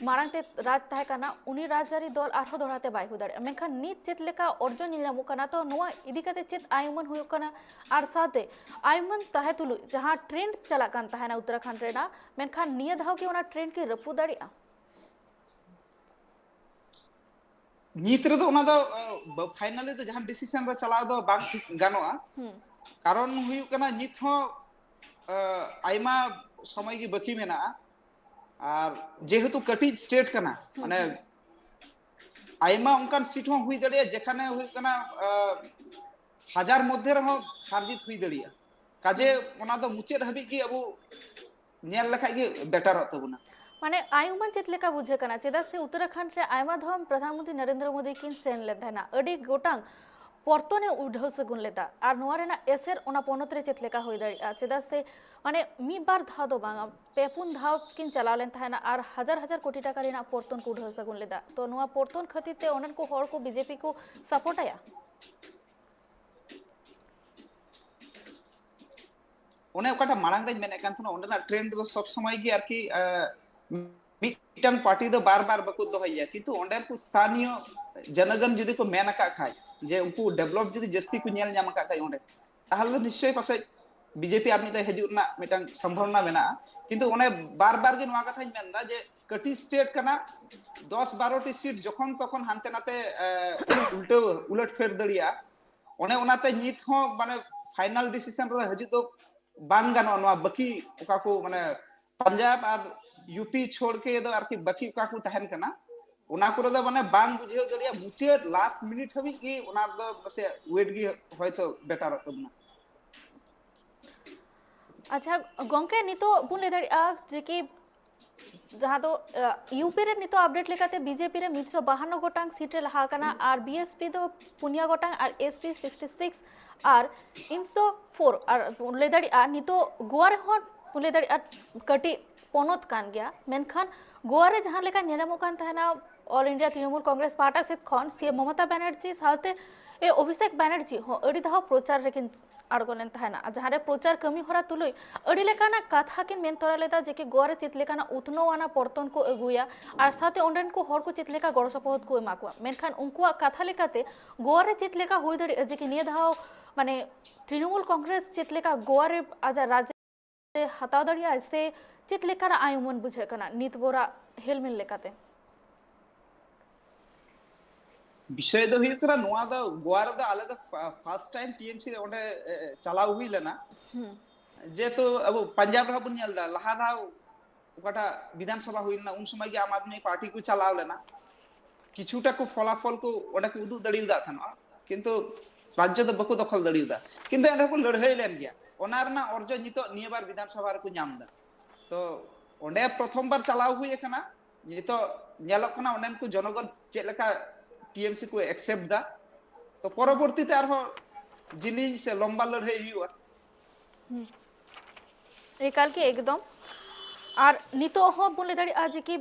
ᱢᱟᱲᱟᱝ ᱛᱮ ᱨᱟᱡᱽ ᱛᱟᱦᱮᱸ ᱠᱟᱱᱟ, ᱩᱱᱤ ᱨᱟᱡᱽᱟᱹᱨᱤ ᱫᱚᱞ ᱟᱨᱦᱚᱸ ᱫᱚᱦᱲᱟ ᱛᱮ ᱵᱟᱭ ᱦᱩᱭ ᱫᱟᱲᱮᱭᱟᱜᱼᱟ᱾ ᱢᱮᱱᱠᱷᱟᱱ ᱱᱤᱛ ᱪᱮᱫ ᱞᱮᱠᱟ ᱚᱨᱡᱚ ᱧᱮᱞ ᱧᱟᱢᱚᱜ ᱠᱟᱱᱟ, ᱛᱚ ᱱᱚᱣᱟ ᱤᱫᱤ ᱠᱟᱛᱮ ᱪᱮᱫ ᱟᱭ ᱩᱢᱟᱹᱱ ᱦᱩᱭᱩᱜ ᱠᱟᱱᱟ? ᱟᱨ ᱥᱟᱶᱛᱮ ᱟᱭ ᱩᱢᱟᱹᱱ ᱛᱟᱦᱮᱸ ᱛᱩᱞᱩᱡ ᱡᱟᱦᱟᱸ ᱴᱨᱮᱱᱰ ᱪᱟᱞᱟᱜ ᱠᱟᱱ ᱛᱟᱦᱮᱱᱟ ᱩᱛᱛᱚᱨᱟᱠᱷᱚᱸᱰ ᱨᱮᱱᱟᱜ, ᱢᱮᱱᱠᱷᱟᱱ ᱱᱤᱭᱟᱹ ᱫᱷᱟᱣ ᱠᱤ ᱚᱱᱟ ᱴᱨᱮᱱᱰ ᱠᱤ ᱨᱟᱹᱯᱩᱫ ᱫᱟᱲᱮᱭᱟᱜᱼᱟ? ᱱᱤᱛ ᱨᱮᱫᱚ ᱚᱱᱟ ᱫᱚ ᱯᱷᱟᱭᱱᱟᱞᱤ ᱫᱚ ᱡᱟᱦᱟᱸ ᱰᱤᱥᱤᱥᱚᱱ ᱨᱮ ᱪᱟᱞᱟᱣ ᱫᱚ ᱵᱟᱝ ᱴᱷᱤᱠ ᱜᱟᱱᱚᱜᱼᱟ᱾ ᱠᱟᱨᱚᱱ ᱦᱩᱭᱩᱜ ᱠᱟᱱᱟ ᱱᱤᱛ ᱦᱚᱸ ᱟᱭᱢᱟ ᱥᱚᱢᱚᱭ ᱜᱮ ᱵᱟᱹᱠᱤ ᱢᱮᱱᱟᱜᱼᱟ᱾ ᱟᱨ ᱡᱮᱦᱮᱛᱩ ᱠᱟᱹᱴᱤᱡ ᱥᱴᱮᱴ ᱠᱟᱱᱟ, ᱢᱟᱱᱮ ᱟᱭᱢᱟ ᱚᱱᱠᱟᱱ ᱥᱤᱴ ᱦᱚᱸ ᱦᱩᱭ ᱫᱟᱲᱮᱭᱟᱜᱼᱟ ᱡᱮᱠᱷᱟᱱᱮ ᱦᱩᱭᱩᱜ ᱠᱟᱱᱟ ᱦᱟᱡᱟᱨ ᱢᱚᱫᱽᱫᱷᱮ ᱨᱮᱦᱚᱸ ᱦᱟᱨ ᱡᱤᱛ ᱦᱩᱭ ᱫᱟᱲᱮᱭᱟᱜᱼᱟ᱾ ᱠᱟᱡᱮ ᱚᱱᱟ ᱫᱚ ᱢᱩᱪᱟᱹᱫ ᱦᱟᱹᱵᱤᱡ ᱜᱮ ᱟᱵᱚ ᱧᱮᱞ ᱞᱮᱠᱷᱟᱡ ᱜᱮ ᱵᱮᱴᱟᱨᱚᱜ ᱛᱟᱵᱚᱱᱟ᱾ ᱢᱟᱱᱮ ᱟᱭ ᱩᱢᱟᱹᱱ ᱪᱮᱫ ᱞᱮᱠᱟ ᱵᱩᱡᱷᱟᱹᱜ ᱠᱟᱱᱟ? ᱪᱮᱫᱟᱜ ᱥᱮ ᱩᱛᱛᱚᱨᱟᱠᱷᱚᱸᱰ ᱨᱮ ᱟᱭᱢᱟ ᱫᱷᱟᱣ ᱯᱨᱚᱫᱷᱟᱱ ᱢᱚᱱᱛᱨᱤ ᱱᱚᱨᱮᱱᱫᱨᱚ ᱢᱳᱫᱤ ᱠᱤᱱ ᱥᱮᱱ ᱞᱮᱱ ᱛᱟᱦᱮᱱᱟ, ᱟᱹᱰᱤ ᱜᱚᱴᱟᱝ ᱯᱚᱨᱛᱚᱱᱮ ᱩᱰᱷᱟᱹᱣ ᱥᱟᱹᱜᱩᱱ ᱞᱮᱫᱟ, ᱟᱨ ᱱᱚᱣᱟ ᱨᱮᱱᱟᱜ ᱮᱥᱮᱨ ᱚᱱᱟ ᱯᱚᱱᱚᱛ ᱨᱮ ᱪᱮᱫ ᱞᱮᱠᱟ ᱦᱩᱭ ᱫᱟᱲᱮᱭᱟᱜᱼᱟ? ᱪᱮᱫᱟᱜ ᱥᱮ ᱢᱟᱱᱮ ᱢᱤᱫ ᱵᱟᱨ ᱫᱷᱟᱣ ᱫᱚ ᱵᱟᱝᱟ, ᱯᱮ ᱯᱩᱱ ᱫᱷᱟᱣ ᱠᱤᱱ ᱪᱟᱞᱟᱣ ᱞᱮᱱ ᱛᱟᱦᱮᱱᱟ ᱟᱨ ᱦᱟᱡᱟᱨ ᱦᱟᱡᱟᱨ ᱠᱳᱴᱤ ᱴᱟᱠᱟ ᱨᱮᱱᱟᱜ ᱯᱚᱨᱛᱚᱱ ᱠᱚ ᱩᱰᱷᱟᱹᱣ ᱥᱟᱹᱜᱩᱱ ᱞᱮᱫᱟ᱾ ᱛᱚ ᱱᱚᱣᱟ ᱯᱚᱨᱛᱚᱱ ᱠᱷᱟᱹᱛᱤᱨ ᱛᱮ ᱚᱸᱰᱮᱱ ᱠᱚ ᱦᱚᱲ ᱠᱚ ᱵᱤᱡᱮᱯᱤ ᱠᱚ ᱥᱟᱯᱳᱨᱴ ᱟᱭᱟ? ᱚᱱᱮ ᱚᱠᱟᱴᱟᱜ ᱢᱟᱲᱟᱝ ᱨᱮᱧ ᱢᱮᱱᱮᱫ ᱠᱟᱱ ᱛᱟᱦᱮᱱᱟ, ᱚᱸᱰᱮᱱᱟᱜ ᱴᱨᱮᱱᱰ ᱫᱚ ᱥᱚᱵ ᱥᱚᱢᱚᱭ ᱜᱮ ᱟᱨᱠᱤ ᱢᱤᱫᱴᱟᱝ ᱯᱟᱨᱴᱤ ᱫᱚ ᱵᱟᱨ ᱵᱟᱨ ᱵᱟᱠᱚ ᱫᱚᱦᱚᱭᱟ, ᱠᱤᱱᱛᱩ ᱚᱸᱰᱮᱱ ᱠᱚ ᱥᱛᱷᱟᱱᱤᱭᱚ ᱡᱚᱱᱚᱜᱚᱱ ᱡᱩᱫᱤ ᱠᱚ ᱢᱮᱱ ᱟᱠᱟᱫ ᱠᱷᱟᱡ ᱡᱮ ᱩᱱᱠᱩ ᱰᱮᱵᱷᱞᱚᱯ ᱡᱩᱫᱤ ᱡᱟᱹᱥᱛᱤ ᱠᱚ ᱧᱮᱞ ᱧᱟᱢ ᱟᱠᱟᱫ ᱠᱷᱟᱡ ᱚᱸᱰᱮ, ᱛᱟᱦᱚᱞᱮ ᱫᱚ ᱱᱤᱥᱪᱚᱭ ᱯᱟᱥᱮᱡ ᱵᱤᱡᱮᱯᱤ ᱟᱨ ᱢᱤᱫ ᱫᱷᱟᱣ ᱦᱤᱡᱩᱜ ᱨᱮᱱᱟᱜ ᱢᱤᱫᱴᱟᱝ ᱥᱚᱢᱵᱷᱚᱵᱚᱱᱟ ᱢᱮᱱᱟᱜᱼᱟ᱾ ᱠᱤᱱᱛᱩ ᱚᱱᱮ ᱵᱟᱨ ᱵᱟᱨ ᱜᱮ ᱱᱚᱣᱟ ᱠᱟᱛᱷᱟᱧ ᱢᱮᱱᱫᱟ ᱡᱮ ᱠᱟᱹᱴᱤᱡ ᱥᱴᱮᱴ ᱠᱟᱱᱟ, ᱫᱚᱥ ᱵᱟᱨᱚ ᱴᱤ ᱥᱤᱴ ᱡᱚᱠᱷᱚᱱ ᱛᱚᱠᱷᱚᱱ ᱦᱟᱱᱛᱮ ᱱᱟᱛᱮ ᱩᱞᱴᱟᱹᱣ ᱩᱞᱟᱹᱴ ᱯᱷᱮᱨ ᱫᱟᱲᱮᱭᱟᱜᱼᱟ᱾ ᱚᱱᱮ ᱚᱱᱟᱛᱮ ᱱᱤᱛ ᱦᱚᱸ ᱢᱟᱱᱮ ᱯᱷᱟᱭᱱᱟᱞ ᱰᱤᱥᱤᱥᱚᱱ ᱨᱮ ᱦᱤᱡᱩᱜ ᱫᱚ ᱵᱟᱝ ᱜᱟᱱᱚᱜᱼᱟ᱾ ᱱᱚᱣᱟ ᱵᱟᱹᱠᱤ ᱚᱠᱟ ᱠᱚ ᱢᱟᱱᱮ ᱯᱟᱧᱡᱟᱵᱽ ᱟᱨ ᱭᱩᱯᱤ ᱪᱷᱳᱲ ᱠᱮ ᱫᱚ ᱟᱨᱠᱤ ᱵᱟᱹᱠᱤ ᱚᱠᱟ ᱠᱚ ᱛᱟᱦᱮᱱ ᱠᱟᱱᱟ, ᱚᱱᱟ ᱠᱚᱨᱮ ᱫᱚ ᱢᱟᱱᱮ ᱵᱟᱝ ᱵᱩᱡᱷᱟᱹᱣ ᱫᱟᱲᱮᱭᱟᱜᱼᱟ, ᱢᱩᱪᱟᱹᱫ ᱞᱟᱥᱴ ᱢᱤᱱᱤᱴ ᱦᱟᱹᱵᱤᱡ ᱜᱮ ᱚᱱᱟ ᱨᱮᱫᱚ ᱯᱟᱥᱮᱡ ᱣᱮᱴ ᱜᱮ ᱦᱚᱭᱛᱳ ᱵᱮᱴᱟᱨᱚᱜ ᱛᱟᱵᱚᱱᱟ᱾ ᱟᱪᱪᱷᱟ ᱜᱚᱝᱠᱮ, ᱱᱤᱛᱚᱜ ᱵᱚᱱ ᱞᱟᱹᱭ ᱫᱟᱲᱮᱭᱟᱜᱼᱟ ᱡᱮ ᱠᱤ ᱡᱟᱦᱟᱸ ᱫᱚ ᱤᱭᱩᱯᱤ ᱨᱮ ᱱᱤᱛᱚᱜ ᱟᱯᱰᱮᱴ ᱞᱮᱠᱟᱛᱮ ᱵᱤᱡᱮᱯᱤ ᱨᱮ ᱢᱤᱫᱥᱚ ᱵᱟᱦᱟᱱᱱᱚ ᱜᱚᱴᱟᱝ ᱥᱤᱴ ᱨᱮ ᱞᱟᱦᱟ ᱟᱠᱟᱱᱟ ᱟᱨ ᱵᱤᱮᱥᱯᱤ ᱫᱚ ᱯᱩᱱᱭᱟ ᱜᱚᱴᱟᱝ ᱟᱨ ᱮᱥᱯᱤ ᱥᱤᱠᱥᱴᱤ ᱥᱤᱠᱥ ᱟᱨ ᱤᱱᱥᱚ ᱯᱷᱳᱨ ᱟᱨ ᱞᱟᱹᱭ ᱫᱟᱲᱮᱭᱟᱜᱼᱟ ᱱᱤᱛᱚᱜ ᱜᱳᱣᱟ ᱨᱮᱦᱚᱸ ᱞᱟᱹᱭ ᱫᱟᱲᱮᱭᱟᱜᱼᱟ ᱠᱟᱹᱴᱤᱡ ᱯᱚᱱᱚᱛ ᱠᱟᱱ ᱜᱮᱭᱟ, ᱢᱮᱱᱠᱷᱟᱱ ᱜᱳᱣᱟ ᱨᱮ ᱡᱟᱦᱟᱸ ᱞᱮᱠᱟ ᱧᱮᱞ ᱧᱟᱢᱚᱜ ᱠᱟᱱ ᱛᱟᱦᱮᱱᱟ, ᱚᱞ ᱤᱱᱰᱤᱭᱟ ᱛᱨᱤᱱᱚᱢᱩᱞ ᱠᱚᱝᱜᱨᱮᱥ ᱯᱟᱦᱴᱟ ᱥᱮᱫ ᱠᱷᱚᱱ ᱥᱤ ᱮᱢ ᱢᱚᱢᱚᱛᱟ ᱵᱟᱱᱟᱨᱡᱤ ᱥᱟᱶᱛᱮ ᱮ ᱚᱵᱷᱤᱥᱮᱠ ᱵᱟᱱᱟᱨᱡᱤ ᱦᱚᱸ ᱟᱹᱰᱤ ᱫᱷᱟᱣ ᱯᱨᱚᱪᱟᱨ ᱨᱮᱠᱤᱱ ᱟᱬᱜᱚ ᱞᱮᱱ ᱛᱟᱦᱮᱱᱟ, ᱟᱨ ᱡᱟᱦᱟᱸ ᱨᱮ ᱯᱨᱚᱪᱟᱨ ᱠᱟᱹᱢᱤ ᱦᱚᱨᱟ ᱛᱩᱞᱩᱡ ᱟᱹᱰᱤ ᱞᱮᱠᱟᱱᱟᱜ ᱠᱟᱛᱷᱟ ᱠᱤᱱ ᱢᱮᱱ ᱛᱚᱨᱟ ᱞᱮᱫᱟ ᱡᱮ ᱠᱤ ᱜᱳᱣᱟ ᱨᱮ ᱪᱮᱫ ᱞᱮᱠᱟᱱᱟᱜ ᱩᱛᱱᱟᱹᱣ ᱟᱱᱟᱜ ᱯᱚᱨᱛᱚᱱ ᱠᱚ ᱟᱹᱜᱩᱭᱟ ᱟᱨ ᱥᱟᱶᱛᱮ ᱚᱸᱰᱮᱱ ᱠᱚ ᱦᱚᱲ ᱠᱚ ᱪᱮᱫ ᱞᱮᱠᱟ ᱜᱚᱲᱚ ᱥᱚᱯᱚᱦᱚᱫ ᱠᱚ ᱮᱢᱟ ᱠᱚᱣᱟ, ᱢᱮᱱᱠᱷᱟᱱ ᱩᱱᱠᱩᱣᱟᱜ ᱠᱟᱛᱷᱟ ᱞᱮᱠᱟᱛᱮ ᱜᱳᱣᱟ ᱨᱮ ᱪᱮᱫ ᱞᱮᱠᱟ ᱦᱩᱭ ᱫᱟᱲᱮᱭᱟᱜᱼᱟ ᱡᱮ ᱠᱤ ᱱᱤᱭᱟᱹ ᱫᱷᱟᱣ ᱢᱟᱱᱮ ᱛᱨᱤᱱᱚᱢᱩᱞ ᱠᱚᱝᱜᱨᱮᱥ ᱪᱮᱫ ᱞᱮᱠᱟ ᱜᱳᱣᱟ ᱨᱮ ᱟᱡᱟᱜ ᱨᱟᱡᱽ ᱮ ᱦᱟᱛᱟᱣ ᱫᱟᱲᱮᱭᱟᱜᱼᱟ ᱥᱮ ᱪᱮᱫ ᱞᱮᱠᱟᱱᱟᱜ ᱟᱭ ᱩᱢᱟᱹᱱ ᱵᱩᱡᱷᱟᱹᱜ ᱠᱟᱱᱟ ᱱᱤᱛ ᱵᱷᱳᱨᱟᱜ ᱦᱮᱞᱢᱮᱞ ᱞᱮᱠᱟᱛᱮ? ᱵᱤᱥᱚᱭ ᱫᱚ ᱦᱩᱭᱩᱜ ᱠᱟᱱᱟ ᱱᱚᱣᱟ ᱫᱚ ᱜᱳᱣᱟ ᱨᱮᱫᱚ ᱟᱞᱮ ᱫᱚ ᱯᱷᱟᱥᱴ ᱴᱟᱭᱤᱢ ᱴᱤᱮᱢᱥᱤ ᱨᱮ ᱚᱸᱰᱮ ᱮ, ᱪᱟᱞᱟᱣ ᱦᱩᱭ ᱞᱮᱱᱟ᱾ ᱦᱩᱸ᱾ ᱡᱮᱦᱮᱛᱩ ᱟᱵᱚ ᱯᱟᱧᱡᱟᱵᱽ ᱨᱮᱦᱚᱸ ᱵᱚᱱ ᱧᱮᱞ ᱮᱫᱟ, ᱞᱟᱦᱟ ᱫᱷᱟᱣ ᱚᱠᱟᱴᱟᱜ ᱵᱤᱫᱷᱟᱱ ᱥᱚᱵᱷᱟ ᱦᱩᱭ ᱞᱮᱱᱟ ᱩᱱ ᱥᱚᱢᱚᱭ ᱜᱮ ᱟᱢ ᱟᱫᱢᱤ ᱯᱟᱨᱴᱤ ᱠᱚ ᱪᱟᱞᱟᱣ ᱞᱮᱱᱟ, ᱠᱤᱪᱷᱩᱴᱟ ᱠᱚ ᱯᱷᱚᱞᱟᱯᱷᱚᱞ ᱠᱚ ᱚᱸᱰᱮ ᱠᱚ ᱩᱫᱩᱜ ᱫᱟᱲᱮᱭᱟᱫᱟ ᱛᱟᱦᱮᱱᱟ, ᱠᱤᱱᱛᱩ ᱨᱟᱡᱽᱡᱚ ᱫᱚ ᱵᱟᱠᱚ ᱫᱚᱠᱷᱚᱞ ᱫᱟᱲᱮᱭᱟᱫᱟ᱾ ᱠᱤᱱᱛᱩ ᱮᱱ ᱨᱮᱦᱚᱸ ᱠᱚ ᱞᱟᱹᱲᱦᱟᱹᱭ ᱞᱮᱱ ᱜᱮᱭᱟ, ᱚᱱᱟ ᱨᱮᱱᱟᱜ ᱚᱨᱡᱚ ᱱᱤᱛᱚᱜ ᱱᱤᱭᱟᱹ ᱵᱟᱨ ᱵᱤᱫᱷᱟᱱ ᱥᱚᱵᱷᱟ ᱨᱮᱠᱚ ᱧᱟᱢ ᱮᱫᱟ᱾ ᱛᱚ ᱚᱸᱰᱮ ᱯᱨᱚᱛᱷᱚᱢ ᱵᱟᱨ ᱪᱟᱞᱟᱣ ᱦᱩᱭ ᱟᱠᱟᱱᱟ, ᱱᱤᱛᱚᱜ ᱧᱮᱞᱚᱜ ᱠᱟᱱᱟ ᱚᱸᱰᱮᱱ ᱠᱚ ᱡᱚᱱᱚᱜᱚᱱ ᱪᱮᱫ ᱞᱮᱠᱟ ᱴᱤᱮᱢᱥᱤ ᱠᱚ ᱮᱠᱥᱮᱯᱴ ᱫᱟ᱾ ᱛᱚ ᱯᱚᱨᱚᱵᱚᱨᱛᱤ ᱛᱮ ᱟᱨᱦᱚᱸ ᱡᱤᱞᱤᱧ ᱥᱮ ᱞᱚᱢᱵᱟ ᱞᱟᱹᱲᱦᱟᱹᱭ ᱦᱩᱭᱩᱜᱼᱟ᱾ ᱦᱩᱸ᱾ ᱮᱠᱟᱞ ᱜᱮ ᱮᱠᱫᱚᱢ᱾ ᱟᱨ ᱱᱤᱛᱚᱜ ᱦᱚᱸ ᱵᱚᱱ ᱞᱟᱹᱭ ᱫᱟᱲᱮᱭᱟᱜᱼᱟ ᱡᱮ ᱠᱤ,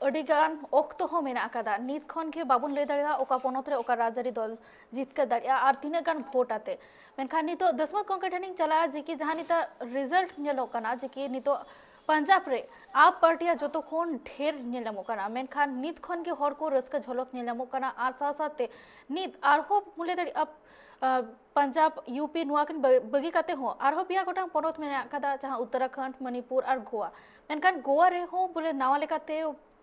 ᱟᱹᱰᱤ ᱜᱟᱱ ᱚᱠᱛᱚ ᱦᱚᱸ ᱢᱮᱱᱟᱜ ᱟᱠᱟᱫᱟ᱾ ᱱᱤᱛ ᱠᱷᱚᱱ ᱜᱮ ᱵᱟᱵᱚᱱ ᱞᱟᱹᱭ ᱫᱟᱲᱮᱭᱟᱜᱼᱟ ᱚᱠᱟ ᱯᱚᱱᱚᱛ ᱨᱮ ᱚᱠᱟ ᱨᱟᱡᱽᱟᱹᱨᱤ ᱫᱚᱞ ᱡᱤᱛᱠᱟᱹᱨ ᱫᱟᱲᱮᱭᱟᱜᱼᱟ ᱟᱨ ᱛᱤᱱᱟᱹᱜ ᱜᱟᱱ ᱵᱷᱳᱴ ᱟᱛᱮ᱾ ᱢᱮᱱᱠᱷᱟᱱ ᱱᱤᱛᱚᱜ ᱫᱟᱥᱢᱟᱛ ᱜᱚᱢᱠᱮ ᱴᱷᱮᱱᱤᱧ ᱪᱟᱞᱟᱜᱼᱟ ᱡᱮ ᱠᱤ ᱡᱟᱦᱟᱸ ᱱᱤᱛᱚᱜ ᱨᱮᱡᱟᱞᱴ ᱧᱮᱞᱚᱜ ᱠᱟᱱᱟ ᱡᱮ ᱠᱤ ᱱᱤᱛᱚᱜ ᱯᱟᱧᱡᱟᱵᱽ ᱨᱮ ᱟᱯ ᱯᱟᱨᱴᱤᱭᱟᱜ ᱡᱚᱛᱚ ᱠᱷᱚᱱ ᱰᱷᱮᱨ ᱧᱮᱞ ᱧᱟᱢᱚᱜ ᱠᱟᱱᱟ, ᱢᱮᱱᱠᱷᱟᱱ ᱱᱤᱛ ᱠᱷᱚᱱ ᱜᱮ ᱦᱚᱲ ᱠᱚ ᱨᱟᱹᱥᱠᱟᱹ ᱡᱷᱚᱞᱚᱠ ᱧᱮᱞ ᱧᱟᱢᱚᱜ ᱠᱟᱱᱟ᱾ ᱟᱨ ᱥᱟᱶ ᱥᱟᱶᱛᱮ ᱱᱤᱛ ᱟᱨᱦᱚᱸ ᱵᱚᱱ ᱞᱟᱹᱭ ᱫᱟᱲᱮᱭᱟᱜᱼᱟ, ᱟᱸ, ᱯᱟᱧᱡᱟᱵᱽ, ᱤᱭᱩᱯᱤ ᱱᱚᱣᱟ ᱠᱤᱱ ᱵᱟᱹ-, ᱵᱟᱹᱜᱤ ᱠᱟᱛᱮ ᱦᱚᱸ ᱟᱨᱦᱚᱸ ᱯᱮᱭᱟ ᱜᱚᱴᱟᱝ ᱯᱚᱱᱚᱛ ᱢᱮᱱᱟᱜ ᱟᱠᱟᱫᱟ, ᱡᱟᱦᱟᱸ ᱩᱛᱛᱚᱨᱟᱠᱷᱚᱸᱰ, ᱢᱚᱱᱤᱯᱩᱨ ᱟᱨ ᱜᱳᱣᱟ᱾ ᱢᱮᱱᱠᱷᱟᱱ ᱜᱳᱣᱟ ᱨᱮᱦᱚᱸ ᱵᱚᱞᱮ ᱱᱟᱣᱟ ᱞᱮᱠᱟᱛᱮ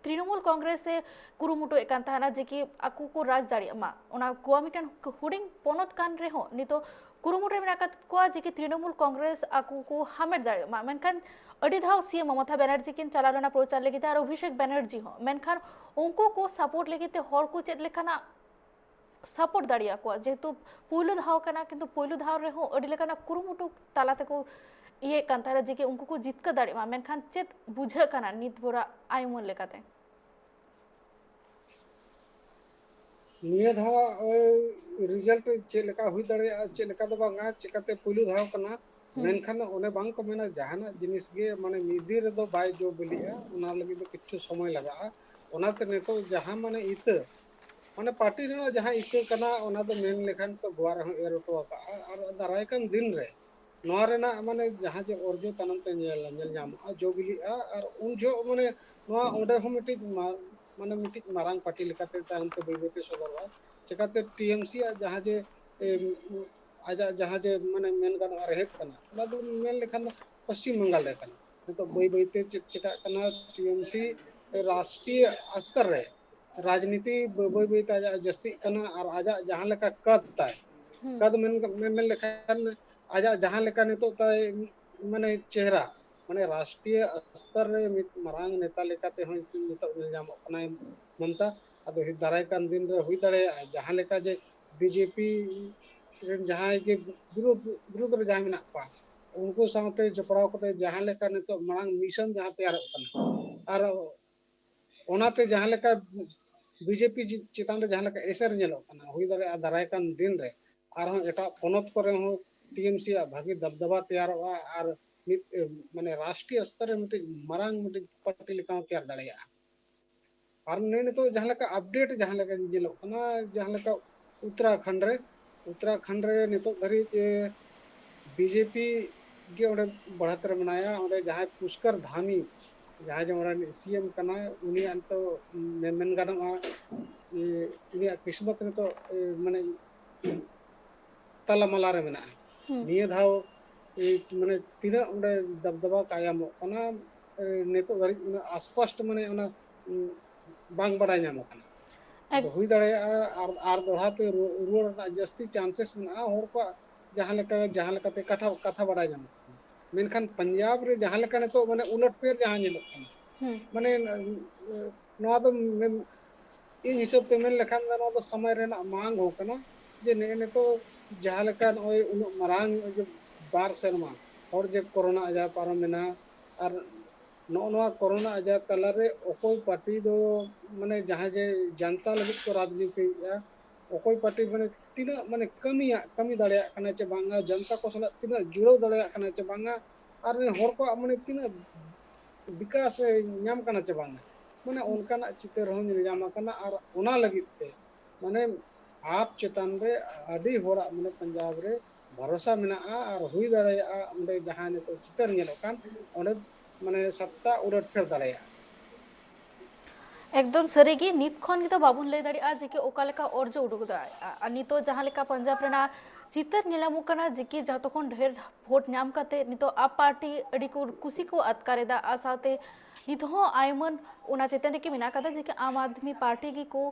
ᱛᱨᱤᱱᱚᱢᱩᱞ ᱠᱚᱝᱜᱨᱮᱥ ᱮ ᱠᱩᱨᱩᱢᱩᱴᱩᱭᱮᱫ ᱠᱟᱱ ᱛᱟᱦᱮᱱᱟ ᱡᱮ ᱠᱤ ᱟᱠᱚ ᱠᱚ ᱨᱟᱡᱽ ᱫᱟᱲᱮᱭᱟᱜ ᱢᱟ᱾ ᱚᱱᱟ ᱜᱳᱣᱟ ᱢᱤᱫᱴᱮᱱ ᱦᱩᱰᱤᱧ ᱯᱚᱱᱚᱛ ᱠᱟᱱ ᱨᱮᱦᱚᱸ ᱱᱤᱛᱚᱜ ᱠᱩᱨᱩᱢᱩᱴᱩ ᱨᱮ ᱢᱮᱱᱟᱜ ᱟᱠᱟᱫ ᱠᱚᱣᱟ ᱡᱮ ᱠᱤ ᱛᱨᱤᱱᱚᱢᱩᱞ ᱠᱚᱝᱜᱨᱮᱥ ᱟᱠᱚ ᱠᱚ ᱦᱟᱢᱮᱴ ᱫᱟᱲᱮᱭᱟᱜ ᱢᱟ᱾ ᱢᱮᱱᱠᱷᱟᱱ ᱟᱹᱰᱤ ᱫᱷᱟᱣ ᱥᱤ ᱮᱢ ᱢᱚᱢᱚᱛᱟ ᱵᱮᱱᱟᱨᱡᱤ ᱠᱤᱱ ᱪᱟᱞᱟᱣ ᱞᱮᱱᱟ ᱯᱨᱚᱪᱟᱨ ᱞᱟᱹᱜᱤᱫ ᱛᱮ ᱟᱨ ᱚᱵᱷᱤᱥᱮᱠ ᱵᱮᱱᱟᱨᱡᱤ ᱦᱚᱸ, ᱢᱮᱱᱠᱷᱟᱱ ᱩᱱᱠᱩ ᱠᱚ ᱥᱟᱯᱳᱨᱴ ᱞᱟᱹᱜᱤᱫ ᱛᱮ ᱦᱚᱲ ᱠᱚ ᱪᱮᱫ ᱞᱮᱠᱟᱱᱟᱜ ᱥᱟᱯᱳᱨᱴ ᱫᱟᱲᱮᱭᱟᱠᱚᱣᱟ, ᱡᱮᱦᱮᱛᱩ ᱯᱩᱭᱞᱩ ᱫᱷᱟᱣ ᱠᱟᱱᱟ, ᱠᱤᱱᱛᱩ ᱯᱩᱭᱞᱩ ᱫᱷᱟᱣ ᱨᱮᱦᱚᱸ ᱟᱹᱰᱤ ᱞᱮᱠᱟᱱᱟᱜ ᱠᱩᱨᱩᱢᱩᱴᱩ ᱛᱟᱞᱟ ᱛᱮᱠᱚ ᱤᱭᱟᱹᱭᱮᱫ ᱠᱟᱱ ᱛᱟᱦᱮᱱᱟ ᱡᱮ ᱠᱤ ᱩᱱᱠᱩ ᱠᱚ ᱡᱤᱛᱠᱟᱹᱨ ᱫᱟᱲᱮᱭᱟᱜ ᱢᱟ, ᱢᱮᱱᱠᱷᱟᱱ ᱪᱮᱫ ᱵᱩᱡᱷᱟᱹᱜ ᱠᱟᱱᱟ ᱱᱤᱛ ᱵᱷᱳᱨᱟᱜ ᱟᱭᱩᱢᱟᱹᱱ ᱞᱮᱠᱟᱛᱮ? ᱱᱤᱭᱟᱹ ᱫᱷᱟᱣ ᱳᱭ ᱨᱤᱡᱟᱞᱴ ᱪᱮᱫ ᱞᱮᱠᱟ ᱦᱩᱭ ᱫᱟᱲᱮᱭᱟᱜᱼᱟ, ᱪᱮᱫ ᱞᱮᱠᱟ ᱫᱚ ᱵᱟᱝᱟ, ᱪᱮᱠᱟᱛᱮ ᱯᱩᱭᱞᱩ ᱫᱷᱟᱣ ᱠᱟᱱᱟ᱾ ᱦᱩᱸ᱾ ᱢᱮᱱᱠᱷᱟᱱ ᱚᱱᱮ ᱵᱟᱝ ᱠᱚ ᱢᱮᱱᱟ, ᱡᱟᱦᱟᱱᱟᱜ ᱡᱤᱱᱤᱥ ᱜᱮ ᱢᱟᱱᱮ ᱢᱤᱫ ᱫᱤᱱ ᱨᱮᱫᱚ ᱵᱟᱭ ᱡᱚ ᱵᱤᱞᱤᱜᱼᱟ, ᱚᱱᱟ ᱞᱟᱹᱜᱤᱫ ᱫᱚ ᱠᱤᱪᱷᱩ ᱥᱚᱢᱚᱭ ᱞᱟᱜᱟᱜᱼᱟ᱾ ᱚᱱᱟᱛᱮ ᱱᱤᱛᱚᱜ ᱡᱟᱦᱟᱸ ᱢᱟᱱᱮ ᱤᱛᱟᱹ, ᱢᱟᱱᱮ ᱯᱟᱨᱴᱤ ᱨᱮᱱᱟᱜ ᱡᱟᱦᱟᱸ ᱤᱛᱟᱹ ᱠᱟᱱᱟ, ᱚᱱᱟ ᱫᱚ ᱢᱮᱱ ᱞᱮᱠᱷᱟᱱ ᱛᱚ ᱜᱳᱣᱟ ᱨᱮᱦᱚᱸ ᱮᱨ ᱦᱚᱴᱚ ᱟᱠᱟᱜᱼᱟ᱾ ᱟᱨ ᱫᱟᱨᱟᱭ ᱠᱟᱱ ᱫᱤᱱ ᱨᱮ ᱱᱚᱣᱟ ᱨᱮᱱᱟᱜ ᱢᱟᱱᱮ ᱡᱟᱦᱟᱸ ᱡᱮ ᱚᱨᱡᱚ ᱛᱟᱭᱱᱚᱢ ᱛᱮ ᱧᱮᱞ, ᱧᱮᱞ ᱧᱟᱢᱚᱜᱼᱟ, ᱡᱚ ᱵᱤᱞᱤᱜᱼᱟ᱾ ᱟᱨ ᱩᱱ ᱡᱚᱦᱚᱜ ᱢᱟᱱᱮ ᱱᱚᱣᱟ ᱚᱸᱰᱮ ᱦᱚᱸ ᱢᱤᱫᱴᱤᱡ ᱢᱟ-, ᱢᱟᱱᱮ ᱢᱤᱫᱴᱤᱡ ᱢᱟᱨᱟᱝ ᱯᱟᱨᱴᱤ ᱞᱮᱠᱟᱛᱮ ᱛᱟᱭᱚᱢ ᱛᱮ ᱵᱟᱹᱭ ᱵᱟᱹᱭ ᱛᱮ ᱥᱚᱫᱚᱨᱚᱜᱼᱟ᱾ ᱪᱮᱠᱟᱛᱮ ᱴᱤ ᱮᱢ ᱥᱤ ᱟᱜ ᱡᱟᱦᱟᱸ ᱡᱮ, ᱮ, ᱟᱡᱟᱜ ᱡᱟᱦᱟᱸ ᱡᱮ ᱢᱟᱱᱮ ᱢᱮᱱ ᱜᱟᱱᱚᱜᱼᱟ ᱨᱮᱦᱮᱫ ᱠᱟᱱᱟ, ᱚᱱᱟ ᱫᱚ ᱢᱮᱱ ᱞᱮᱠᱷᱟᱱ ᱫᱚ ᱯᱚᱥᱪᱤᱢ ᱵᱟᱝᱜᱟᱞ ᱨᱮ ᱠᱟᱱᱟ᱾ ᱱᱤᱛᱚᱜ ᱵᱟᱹᱭ ᱵᱟᱹᱭ ᱛᱮ ᱪᱮᱫ ᱪᱮᱠᱟᱜ ᱠᱟᱱᱟ, ᱴᱤ ᱮᱢ ᱥᱤ ᱨᱟᱥᱴᱨᱤᱭᱚ ᱥᱛᱚᱨ ᱨᱮ ᱨᱟᱡᱽᱱᱤᱛᱤ ᱵᱟᱹᱭ ᱵᱟᱹᱭ ᱵᱟᱹᱭ ᱛᱮ ᱟᱡᱟᱜ ᱡᱟᱹᱥᱛᱤᱜ ᱠᱟᱱᱟ᱾ ᱟᱨ ᱟᱡᱟᱜ ᱡᱟᱦᱟᱸ ᱞᱮᱠᱟ ᱠᱟᱫ ᱛᱟᱭ, ᱦᱩᱸ᱾ ᱠᱟᱫ ᱢᱮᱱ, ᱢᱮᱱ, ᱢᱮᱱ ᱞᱮᱠᱷᱟᱱ ᱟᱡᱟᱜ ᱡᱟᱦᱟᱸ ᱞᱮᱠᱟ ᱱᱤᱛᱚᱜ ᱛᱟᱭ ᱢᱟᱱᱮ ᱪᱮᱦᱨᱟ, ᱢᱟᱱᱮ ᱨᱟᱥᱴᱨᱤᱭᱚ ᱥᱛᱚᱨ ᱨᱮ ᱢᱤᱫ ᱢᱟᱨᱟᱝ ᱱᱮᱛᱟ ᱞᱮᱠᱟᱛᱮ ᱦᱚᱸ ᱱᱤᱛᱚᱜ ᱧᱮᱞ ᱧᱟᱢᱚᱜ ᱠᱟᱱᱟᱭ ᱢᱚᱢᱛᱟ᱾ ᱟᱫᱚ ᱫᱟᱨᱟᱭ ᱠᱟᱱ ᱫᱤᱱ ᱨᱮ ᱦᱩᱭ ᱫᱟᱲᱮᱭᱟᱜᱼᱟ, ᱡᱟᱦᱟᱸ ᱞᱮᱠᱟ ᱡᱮ ᱵᱤ ᱡᱮ ᱯᱤ ᱨᱮᱱ ᱡᱟᱦᱟᱸᱭ ᱜᱮ ᱵᱤᱨᱳᱫᱷ, ᱵᱤᱨᱳᱫᱷ ᱨᱮ ᱡᱟᱦᱟᱸᱭ ᱢᱮᱱᱟᱜ ᱠᱚᱣᱟ, ᱩᱱᱠᱩ ᱥᱟᱶᱛᱮ ᱡᱚᱯᱲᱟᱣ ᱠᱟᱛᱮ ᱡᱟᱦᱟᱸ ᱞᱮᱠᱟ ᱱᱤᱛᱚᱜ ᱢᱟᱲᱟᱝ ᱢᱤᱥᱚᱱ ᱡᱟᱦᱟᱸ ᱛᱮᱭᱟᱨᱚᱜ ᱠᱟᱱᱟ, ᱟᱨ ᱚᱱᱟᱛᱮ ᱡᱟᱦᱟᱸ ᱞᱮᱠᱟ ᱵᱤ ᱡᱮ ᱯᱤ ᱪᱮᱛᱟᱱ ᱨᱮ ᱡᱟᱦᱟᱸ ᱞᱮᱠᱟ ᱮᱥᱮᱨ ᱧᱮᱞᱚᱜ ᱠᱟᱱᱟ, ᱦᱩᱭ ᱫᱟᱲᱮᱭᱟᱜᱼᱟ ᱫᱟᱨᱟᱭ ᱠᱟᱱ ᱫᱤᱱ ᱨᱮ ᱟᱨᱦᱚᱸ ᱮᱴᱟᱜ ᱯᱚᱱᱚᱛ ᱠᱚᱨᱮ ᱦᱚᱸ ᱴᱤ ᱮᱢ ᱥᱤ ᱟᱜ ᱵᱷᱟᱹᱜᱤ ᱫᱟᱵᱫᱟᱵᱟ ᱛᱮᱭᱟᱨᱚᱜᱼᱟ ᱟᱨ ᱢᱤᱫ, ᱮ, ᱢᱟᱱᱮ ᱨᱟᱥᱴᱨᱤᱭᱚ ᱥᱛᱚᱨ ᱨᱮ ᱢᱤᱫᱴᱤᱡ ᱢᱟᱨᱟᱝ ᱢᱤᱫᱴᱤᱡ ᱯᱟᱨᱴᱤ ᱞᱮᱠᱟ ᱦᱚᱸ ᱛᱮᱭᱟᱨ ᱫᱟᱲᱮᱭᱟᱜᱼᱟ᱾ ᱟᱨ ᱱᱤ-, ᱱᱤᱛᱚᱜ ᱡᱟᱦᱟᱸ ᱞᱮᱠᱟ ᱟᱯᱰᱮᱴ ᱡᱟᱦᱟᱸ ᱞᱮᱠᱟ ᱧᱮᱞᱚᱜ ᱠᱟᱱᱟ, ᱡᱟᱦᱟᱸ ᱞᱮᱠᱟ ᱩᱛᱛᱚᱨᱟᱠᱷᱚᱸᱰ ᱨᱮ, ᱩᱛᱛᱚᱨᱟᱠᱷᱚᱸᱰ ᱨᱮ ᱱᱤᱛᱚᱜ ᱫᱷᱟᱹᱨᱤᱡ, ᱮ, ᱵᱤ ᱡᱮ ᱯᱤ ᱜᱮ ᱚᱸᱰᱮ ᱵᱟᱲᱦᱟᱛ ᱨᱮ ᱢᱮᱱᱟᱭᱟ᱾ ᱚᱸᱰᱮ ᱡᱟᱦᱟᱸᱭ ᱯᱩᱥᱠᱚᱨ ᱫᱷᱟᱢᱤ, ᱡᱟᱦᱟᱸᱭ ᱡᱮ ᱚᱸᱰᱮ ᱥᱤ ᱮᱢ ᱠᱟᱱᱟᱭ, ᱩᱱᱤᱭᱟᱜ ᱱᱤᱛᱚᱜ ᱢᱮ-, ᱢᱮᱱ ᱜᱟᱱᱚᱜᱼᱟ, ᱮ, ᱩᱱᱤᱭᱟᱜ ᱠᱤᱥᱢᱚᱛ ᱱᱤᱛᱚᱜ, ᱮ, ᱢᱟᱱᱮ ᱛᱟᱞᱟᱢᱟᱞᱟ ᱨᱮ ᱢᱮᱱᱟᱜᱼᱟ᱾ ᱦᱩᱸ᱾ ᱱᱤᱭᱟᱹ ᱫᱷᱟᱣ, ᱮ, ᱢᱟᱱᱮ ᱛᱤᱱᱟᱹᱜ ᱚᱸᱰᱮ ᱫᱟᱵᱫᱟᱵᱟ ᱠᱟᱭᱟᱢᱚᱜ ᱠᱟᱱᱟ, ᱮ, ᱱᱤᱛᱚᱜ ᱫᱷᱟᱹᱨᱤᱡ ᱩᱱᱟᱹᱜ ᱟᱥᱯᱚᱥᱴ ᱢᱟᱱᱮ ᱚᱱᱟ ᱩᱸ, ᱵᱟᱝ ᱵᱟᱰᱟᱭ ᱧᱟᱢ ᱟᱠᱟᱱᱟ᱾ ᱟᱫᱚ ᱮᱠ- ᱦᱩᱭ ᱫᱟᱲᱮᱭᱟᱜᱼᱟ ᱟᱨ, ᱟᱨ ᱫᱚᱦᱲᱟ ᱛᱮ ᱨᱩ-, ᱨᱩᱣᱟᱹᱲ ᱨᱮᱱᱟᱜ ᱡᱟᱹᱥᱛᱤ chances ᱢᱮᱱᱟᱜᱼᱟ, ᱦᱚᱲ ᱠᱚᱣᱟᱜ ᱡᱟᱦᱟᱸ ᱞᱮᱠᱟ, ᱡᱟᱦᱟᱸ ᱞᱮᱠᱟᱛᱮ ᱠᱟᱛᱷᱟ, ᱠᱟᱛᱷᱟ ᱵᱟᱰᱟᱭ ᱧᱟᱢᱚᱜ ᱠᱟᱱᱟ᱾ ᱢᱮᱱᱠᱷᱟᱱ ᱯᱟᱧᱡᱟᱵᱽ ᱨᱮ ᱡᱟᱦᱟᱸ ᱞᱮᱠᱟ ᱱᱤᱛᱚᱜ, ᱢᱟᱱᱮ, ᱩᱞᱟᱹᱴ ᱯᱷᱮᱨ ᱡᱟᱦᱟᱸ ᱧᱮᱞᱚᱜ ᱠᱟᱱᱟ, ᱦᱩᱸ᱾ ᱢᱟᱱᱮ, ᱱᱚᱣᱟ ᱫᱚ ᱢᱮᱱ-, ᱤᱧ ᱦᱤᱥᱟᱹᱵ ᱛᱮ ᱢᱮᱱ ᱞᱮᱠᱷᱟᱱ ᱫᱚ ᱱᱚᱣᱟ ᱫᱚ ᱥᱚᱢᱚᱭ ᱨᱮᱱᱟᱜ ᱢᱟᱝ ᱦᱚᱸ ᱠᱟᱱᱟ, ᱡᱮ ᱱᱮᱜᱼᱮ ᱱᱤᱛᱚᱜ ᱡᱟᱦᱟᱸ ᱞᱮᱠᱟ ᱱᱚᱜᱼᱚᱭ ᱩᱱᱟᱹᱜ ᱢᱟᱨᱟᱝ ᱱᱚᱜᱼᱚᱭ ᱡᱮ ᱵᱟᱨ ᱥᱮᱨᱢᱟ ᱦᱚᱲ ᱡᱮ ᱠᱳᱨᱳᱱᱟ ᱟᱡᱟᱨ ᱯᱟᱨᱚᱢᱮᱱᱟ, ᱟᱨ ᱱᱚᱜᱼᱚ ᱱᱚᱣᱟ ᱠᱳᱨᱳᱱᱟ ᱟᱡᱟᱨ ᱛᱟᱞᱟᱨᱮ ᱚᱠᱚᱭ ᱯᱟᱨᱴᱤ ᱫᱚ, ᱢᱟᱱᱮ, ᱡᱟᱦᱟᱸᱭ ᱡᱮ ᱡᱟᱱᱛᱟ ᱞᱟᱹᱜᱤᱫ ᱠᱚ ᱨᱟᱡᱽᱱᱤᱛᱤᱭᱮᱫᱼᱟ, ᱚᱠᱚᱭ ᱯᱟᱨᱴᱤ, ᱢᱟᱱᱮ, ᱛᱤᱱᱟᱹᱜ, ᱢᱟᱱᱮ, ᱠᱟᱹᱢᱤᱭᱟᱜ, ᱠᱟᱹᱢᱤ ᱫᱟᱲᱮᱭᱟᱜ ᱠᱟᱱᱟ ᱪᱮ ᱵᱟᱝᱟ, ᱡᱟᱱᱛᱟ ᱠᱚ ᱥᱟᱞᱟᱜ ᱛᱤᱱᱟᱹᱜ ᱡᱩᱲᱟᱹᱣ ᱫᱟᱲᱮᱭᱟᱜ ᱠᱟᱱᱟ ᱪᱮ ᱵᱟᱝᱟ, ᱟᱨ ᱦᱚᱲ ᱠᱚᱣᱟᱜ, ᱢᱟᱱᱮ, ᱛᱤᱱᱟᱹᱜ ᱵᱤᱠᱟᱥ ᱮ ᱧᱟᱢ ᱠᱟᱱᱟ ᱪᱮ ᱵᱟᱝᱟ, ᱢᱟᱱᱮ, ᱚᱱᱠᱟᱱᱟᱜ ᱪᱤᱛᱟᱹᱨ ᱦᱚᱸ ᱧᱮᱞ ᱧᱟᱢ ᱟᱠᱟᱱᱟ᱾ ᱟᱨ ᱚᱱᱟ ᱞᱟᱹᱜᱤᱫ ᱛᱮ, ᱢᱟᱱᱮ, ᱟᱯ ᱪᱮᱛᱟᱱ ᱨᱮ ᱟᱹᱰᱤ ᱦᱚᱲᱟᱜ, ᱢᱟᱱᱮ, ᱯᱟᱧᱡᱟᱵᱽ ᱨᱮ ᱵᱷᱚᱨᱚᱥᱟ ᱢᱮᱱᱟᱜᱼᱟ ᱟᱨ ᱦᱩᱭ ᱫᱟᱲᱮᱭᱟᱜᱼᱟ ᱚᱸᱰᱮ ᱡᱟᱦᱟᱸ ᱱᱤᱛᱚᱜ ᱪᱤᱛᱟᱹᱨ ᱧᱮᱞᱚᱜ ᱠᱟᱱ, ᱚᱸᱰᱮ, ᱢᱟᱱᱮ, ᱥᱟᱯᱛᱟ ᱩᱞᱟᱹᱴ ᱯᱷᱮᱨ ᱫᱟᱲᱮᱭᱟᱜᱼᱟ᱾ ᱮᱠᱫᱚᱢ ᱥᱟᱹᱨᱤᱜᱮ, ᱱᱤᱛ ᱠᱷᱚᱱ ᱜᱮᱛᱚ ᱵᱟᱵᱚᱱ ᱞᱟᱹᱭ ᱫᱟᱲᱮᱭᱟᱜᱼᱟ ᱡᱮ ᱠᱤ ᱚᱠᱟ ᱞᱮᱠᱟ ᱚᱨᱡᱚ ᱩᱰᱩᱠ ᱫᱟᱲᱮᱭᱟᱜᱼᱟ᱾ ᱟᱨ ᱱᱤᱛᱚᱜ ᱡᱟᱦᱟᱸ ᱞᱮᱠᱟ ᱯᱟᱧᱡᱟᱵᱽ ᱨᱮᱱᱟᱜ ᱪᱤᱛᱟᱹᱨ ᱧᱮᱞ ᱧᱟᱢᱚᱜ ᱠᱟᱱᱟ ᱡᱮ ᱠᱤ ᱡᱚᱛᱚ ᱠᱷᱚᱱ ᱰᱷᱮᱨ ᱵᱷᱳᱴ ᱧᱟᱢ ᱠᱟᱛᱮ ᱱᱤᱛᱚᱜ ᱟᱯ ᱯᱟᱨᱴᱤ ᱟᱹᱰᱤ ᱠᱚ ᱠᱩᱥᱤ ᱠᱚ ᱟᱴᱠᱟᱨ ᱮᱫᱟ, ᱟᱨ ᱥᱟᱶᱛᱮ ᱱᱤᱛ ᱦᱚᱸ ᱟᱭᱢᱟᱹᱱ ᱚᱱᱟ ᱪᱮᱛᱟᱱ ᱨᱮᱜᱮ ᱢᱮᱱᱟᱜ ᱠᱟᱫᱟ ᱡᱮ ᱠᱤ ᱟᱢ ᱟᱫᱢᱤ ᱯᱟᱨᱴᱤ ᱜᱮᱠᱚ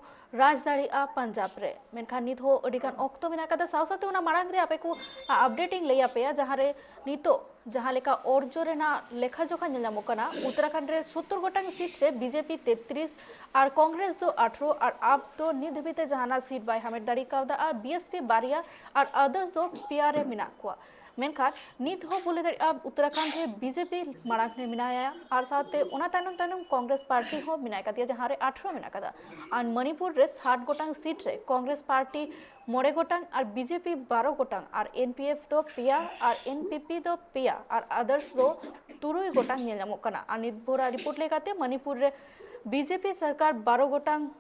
ᱨᱟᱡᱽ ᱫᱟᱲᱮᱭᱟᱜᱼᱟ ᱯᱟᱧᱡᱟᱵᱽ ᱨᱮ᱾ ᱢᱮᱱᱠᱷᱟᱱ ᱱᱤᱛ ᱦᱚᱸ ᱟᱹᱰᱤ ᱜᱟᱱ ᱚᱠᱛᱚ ᱢᱮᱱᱟᱜ ᱠᱟᱫᱟ᱾ ᱥᱟᱶ ᱥᱟᱶᱛᱮ ᱚᱱᱟ ᱢᱟᱲᱟᱝ ᱨᱮ ᱟᱯᱮ ᱠᱚ ᱟᱯᱰᱮᱴ ᱤᱧ ᱞᱟᱹᱭ ᱟᱯᱮᱭᱟ, ᱡᱟᱦᱟᱸ ᱨᱮ ᱱᱤᱛᱚᱜ ᱡᱟᱦᱟᱸ ᱞᱮᱠᱟ ᱚᱨᱡᱚ ᱨᱮᱱᱟᱜ ᱞᱮᱠᱷᱟ ᱡᱚᱠᱷᱟ ᱧᱮᱞ ᱧᱟᱢᱚᱜ ᱠᱟᱱᱟ, ᱩᱛᱛᱚᱨᱟᱠᱷᱚᱸᱰ ᱨᱮ ᱥᱳᱛᱛᱳᱨ ᱜᱚᱴᱟᱝ ᱥᱤᱴ ᱨᱮ ᱵᱤᱡᱮᱯᱤ ᱛᱮᱛᱨᱤᱥ ᱟᱨ ᱠᱚᱝᱜᱨᱮᱥ ᱫᱚ ᱟᱴᱷᱨᱚ ᱟᱨ ᱟᱯ ᱫᱚ ᱱᱤᱛ ᱫᱷᱟᱹᱵᱤᱡ ᱛᱮ ᱡᱟᱦᱟᱱᱟᱜ ᱥᱤᱴ ᱵᱟᱭ ᱦᱟᱢᱮᱴ ᱫᱟᱲᱮ ᱠᱟᱣᱫᱟ ᱟᱨ ᱵᱤᱮᱥᱯᱤ ᱵᱟᱨᱭᱟ ᱟᱨ ᱟᱫᱟᱨᱥ ᱫᱚ ᱯᱮᱭᱟ ᱨᱮ ᱢᱮᱱᱟᱜ ᱠᱚᱣᱟ᱾ ᱢᱮᱱᱠᱷᱟᱱ ᱱᱤᱛ ᱦᱚᱸ ᱵᱚ ᱞᱟᱹᱭ ᱫᱟᱲᱮᱭᱟᱜᱼᱟ ᱩᱛᱛᱚᱨᱟᱠᱷᱚᱸᱰ ᱨᱮ ᱵᱤᱡᱮᱯᱤ ᱢᱟᱲᱟᱝ ᱨᱮ ᱢᱮᱱᱟᱭᱟ ᱟᱨ ᱥᱟᱶᱛᱮ ᱚᱱᱟ ᱛᱟᱭᱱᱚᱢ ᱛᱟᱭᱱᱚᱢ ᱠᱚᱝᱜᱨᱮᱥ ᱯᱟᱨᱴᱤ ᱦᱚᱸ ᱢᱮᱱᱟᱭ ᱠᱟᱫᱮᱭᱟ, ᱡᱟᱦᱟᱸ ᱨᱮ ᱟᱴᱷᱨᱚ ᱢᱮᱱᱟᱜ ᱠᱟᱫᱟ᱾ ᱟᱨ ᱢᱚᱱᱤᱯᱩᱨ ᱨᱮ ᱥᱟᱴ ᱜᱚᱴᱟᱝ ᱥᱤᱴ ᱨᱮ ᱠᱚᱝᱜᱨᱮᱥ ᱯᱟᱨᱴᱤ ᱢᱚᱬᱮ ᱜᱚᱴᱟᱝ ᱟᱨ ᱵᱤᱡᱮᱯᱤ ᱵᱟᱨᱚ ᱜᱚᱴᱟᱝ ᱟᱨ ᱮᱱᱯᱤᱮᱯᱷ ᱫᱚ ᱯᱮᱭᱟ ᱟᱨ ᱮᱱᱯᱤᱯᱤ ᱫᱚ ᱯᱮᱭᱟ ᱟᱨ ᱟᱫᱟᱨᱥ ᱫᱚ ᱛᱩᱨᱩᱭ ᱜᱚᱴᱟᱝ ᱧᱮᱞ ᱧᱟᱢᱚᱜ ᱠᱟᱱᱟ᱾ ᱟᱨ ᱱᱤᱛ ᱵᱷᱳᱨᱟᱜ ᱨᱤᱯᱳᱨᱴ ᱞᱮᱠᱟᱛᱮ ᱢᱚᱱᱤᱯᱩᱨ ᱨᱮ ᱵᱤᱡᱮᱯᱤ ᱥᱚᱨᱠᱟᱨ ᱵᱟᱨᱚ ᱜᱚᱴᱟᱝ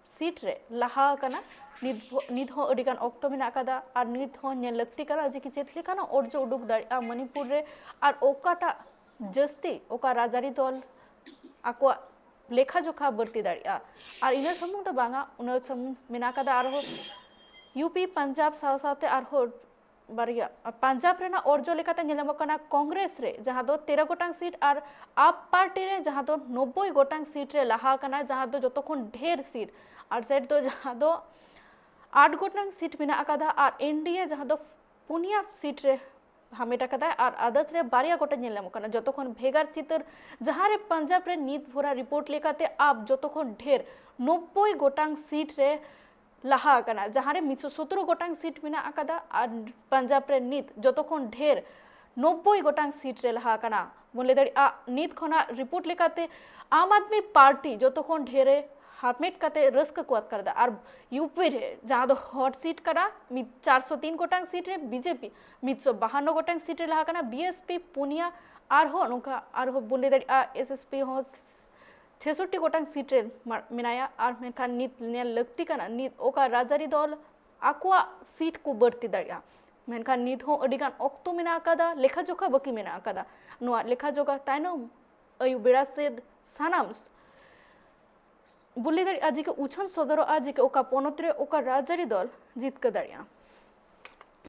ᱥᱤᱴ ᱨᱮ ᱞᱟᱦᱟ ᱟᱠᱟᱱᱟ᱾ ᱱᱤᱛ ᱵᱷᱳ-, ᱱᱤᱛ ᱦᱚᱸ ᱟᱹᱰᱤ ᱜᱟᱱ ᱚᱠᱛᱚ ᱢᱮᱱᱟᱜ ᱟᱠᱟᱫᱟ ᱟᱨ ᱱᱤᱛ ᱦᱚᱸ ᱧᱮᱞ ᱞᱟᱹᱠᱛᱤ ᱠᱟᱱᱟ ᱡᱮ ᱠᱤ ᱪᱮᱫ ᱞᱮᱠᱟᱱᱟᱜ ᱚᱨᱡᱚ ᱩᱰᱩᱠ ᱫᱟᱲᱮᱭᱟᱜᱼᱟ ᱢᱚᱱᱤᱯᱩᱨ ᱨᱮ, ᱟᱨ ᱚᱠᱟᱴᱟᱜ ᱡᱟᱹᱥᱛᱤ ᱚᱠᱟ ᱨᱟᱡᱽᱟᱹᱨᱤ ᱫᱚᱞ ᱟᱠᱚᱣᱟᱜ ᱞᱮᱠᱷᱟ ᱡᱚᱠᱷᱟ ᱵᱟᱹᱲᱛᱤ ᱫᱟᱲᱮᱭᱟᱜᱼᱟ᱾ ᱟᱨ ᱤᱱᱟᱹ ᱥᱩᱢᱩᱝ ᱫᱚ ᱵᱟᱝᱟ, ᱩᱱᱟᱹ ᱥᱩᱢᱩᱝ ᱢᱮᱱᱟᱜ ᱟᱠᱟᱫᱟ ᱟᱨᱦᱚᱸ ᱭᱩᱯᱤ, ᱯᱟᱧᱡᱟᱵᱽ ᱥᱟᱶ ᱥᱟᱶᱛᱮ ᱟᱨᱦᱚᱸ ᱵᱟᱨᱭᱟ ᱯᱟᱧᱡᱟᱵᱽ ᱨᱮᱱᱟᱜ ᱚᱨᱡᱚ ᱞᱮᱠᱟᱛᱮ ᱧᱮᱞ ᱧᱟᱢᱚᱜ ᱠᱟᱱᱟ, ᱠᱚᱝᱜᱨᱮᱥ ᱨᱮ ᱡᱟᱦᱟᱸ ᱫᱚ ᱛᱮᱨᱚ ᱜᱚᱴᱟᱝ ᱥᱤᱴ ᱟᱨ ᱟᱯ ᱯᱟᱨᱴᱤ ᱨᱮ ᱡᱟᱦᱟᱸ ᱫᱚ ᱱᱚᱵᱵᱳᱭ ᱜᱚᱴᱟᱝ ᱥᱤᱴ ᱨᱮ ᱞᱟᱦᱟ ᱟᱠᱟᱱᱟ, ᱡᱟᱦᱟᱸ ᱫᱚ ᱡᱚᱛᱚ ᱠᱷᱚᱱ ᱰᱷᱮᱨ ᱥᱤᱴ᱾ ᱟᱨ ᱥᱮᱴ ᱫᱚ ᱡᱟᱦᱟᱸ ᱫᱚ ᱟᱴ ᱜᱚᱴᱟᱝ ᱥᱤᱴ ᱢᱮᱱᱟᱜ ᱟᱠᱟᱫᱟ ᱟᱨ ᱮᱱᱰᱤᱮ ᱡᱟᱦᱟᱸ ᱫᱚ ᱯᱩᱱᱭᱟ ᱥᱤᱴ ᱨᱮ ᱦᱟᱢᱮᱴ ᱟᱠᱟᱫᱟᱭ ᱟᱨ ᱟᱫᱟᱨᱥ ᱨᱮ ᱵᱟᱨᱭᱟ ᱜᱚᱴᱟ ᱧᱮᱞ ᱧᱟᱢᱚᱜ ᱠᱟᱱᱟ᱾ ᱡᱚᱛᱚ ᱠᱷᱚᱱ ᱵᱷᱮᱜᱟᱨ ᱪᱤᱛᱟᱹᱨ ᱡᱟᱦᱟᱸ ᱨᱮ ᱯᱟᱧᱡᱟᱵᱽ ᱨᱮ ᱱᱤᱛ ᱵᱷᱳᱨᱟ ᱨᱤᱯᱳᱨᱴ ᱞᱮᱠᱟᱛᱮ ᱟᱯ ᱡᱚᱛᱚ ᱠᱷᱚᱱ ᱰᱷᱮᱨ ᱱᱚᱵᱵᱳᱭ ᱜᱚᱴᱟᱝ ᱥᱤᱴ ᱨᱮ ᱞᱟᱦᱟ ᱟᱠᱟᱱᱟ, ᱡᱟᱦᱟᱸ ᱨᱮ ᱢᱤᱫᱥᱚ ᱥᱚᱛᱨᱚ ᱜᱚᱴᱟᱝ ᱥᱤᱴ ᱢᱮᱱᱟᱜ ᱟᱠᱟᱫᱟ ᱟᱨ ᱯᱟᱧᱡᱟᱵᱽ ᱨᱮ ᱱᱤᱛ ᱡᱚᱛᱚ ᱠᱷᱚᱱ ᱰᱷᱮᱨ ᱱᱚᱵᱵᱳᱭ ᱜᱚᱴᱟᱝ ᱥᱤᱴ ᱨᱮ ᱞᱟᱦᱟ ᱟᱠᱟᱱᱟ᱾ ᱵᱚᱱ ᱞᱟᱹᱭ ᱫᱟᱲᱮᱭᱟᱜᱼᱟ, ᱱᱤᱛ ᱠᱷᱚᱱᱟᱜ ᱨᱤᱯᱳᱨᱴ ᱞᱮᱠᱟᱛᱮ ᱟᱢ ᱟᱫᱢᱤ ᱯᱟᱨᱴᱤ ᱡᱚᱛᱚ ᱠᱷᱚᱱ ᱰᱷᱮᱨ ᱮ ᱦᱟᱢᱮᱴ ᱠᱟᱛᱮ ᱨᱟᱹᱥᱠᱟᱹ ᱠᱚ ᱟᱴᱠᱟᱨ ᱮᱫᱟ᱾ ᱟᱨ ᱭᱩᱯᱤ ᱨᱮ ᱡᱟᱦᱟᱸ ᱫᱚ ᱦᱚᱴ ᱥᱤᱴ ᱠᱟᱱᱟ, ᱢᱤᱫ ᱪᱟᱨᱥᱚ ᱛᱤᱱ ᱜᱚᱴᱟᱝ ᱥᱤᱴ ᱨᱮ ᱵᱤᱡᱮᱯᱤ ᱢᱤᱫᱥᱚ ᱵᱟᱦᱟᱱᱱᱚ ᱜᱚᱴᱟᱝ ᱥᱤᱴ ᱨᱮ ᱞᱟᱦᱟ ᱠᱟᱱᱟ, ᱵᱤᱮᱥᱯᱤ ᱯᱩᱱᱭᱟ, ᱟᱨᱦᱚᱸ ᱱᱚᱝᱠᱟ ᱟᱨᱦᱚᱸ ᱵᱚᱱ ᱞᱟᱹᱭ ᱫᱟᱲᱮᱭᱟᱜᱼᱟ, ᱮᱥᱮᱥᱯᱤ ᱦᱚᱸ ᱪᱷᱮᱥᱚᱴᱴᱤ ᱜᱚᱴᱟᱝ ᱥᱤᱴ ᱨᱮ ᱢᱟ-, ᱢᱮᱱᱟᱭᱟ᱾ ᱟᱨ ᱢᱮᱱᱠᱷᱟᱱ ᱱᱤᱛ ᱧᱮᱞ ᱞᱟᱹᱠᱛᱤ ᱠᱟᱱᱟ, ᱱᱤᱛ ᱚᱠᱟ ᱨᱟᱡᱽᱟᱹᱨᱤ ᱫᱚᱞ ᱟᱠᱚᱣᱟᱜ ᱥᱤᱴ ᱠᱚ ᱵᱟᱹᱲᱛᱤ ᱫᱟᱲᱮᱭᱟᱜᱼᱟ᱾ ᱢᱮᱱᱠᱷᱟᱱ ᱱᱤᱛ ᱦᱚᱸ ᱟᱹᱰᱤ ᱜᱟᱱ ᱚᱠᱛᱚ ᱢᱮᱱᱟᱜ ᱟᱠᱟᱫᱟ, ᱞᱮᱠᱷᱟ ᱡᱚᱠᱷᱟ ᱵᱟᱹᱠᱤ ᱢᱮᱱᱟᱜ ᱟᱠᱟᱫᱟ᱾ ᱱᱚᱣᱟ ᱞᱮᱠᱷᱟ ᱡᱚᱠᱷᱟ ᱛᱟᱭᱱᱚᱢ ᱟᱹᱭᱩᱵ ᱵᱮᱲᱟ ᱥᱮᱫ ᱥᱟᱱᱟᱢ ᱵᱚᱱ ᱞᱟᱹᱭ ᱫᱟᱲᱮᱭᱟᱜᱼᱟ ᱡᱮ ᱠᱤ ᱩᱪᱷᱟᱹᱱ ᱥᱚᱫᱚᱨᱚᱜᱼᱟ ᱡᱮ ᱠᱤ ᱚᱠᱟ ᱯᱚᱱᱚᱛ ᱨᱮ ᱚᱠᱟ ᱨᱟᱡᱽᱟᱹᱨᱤ ᱫᱚᱞ ᱡᱤᱛᱠᱟᱹᱨ ᱫᱟᱲᱮᱭᱟᱜᱼᱟ᱾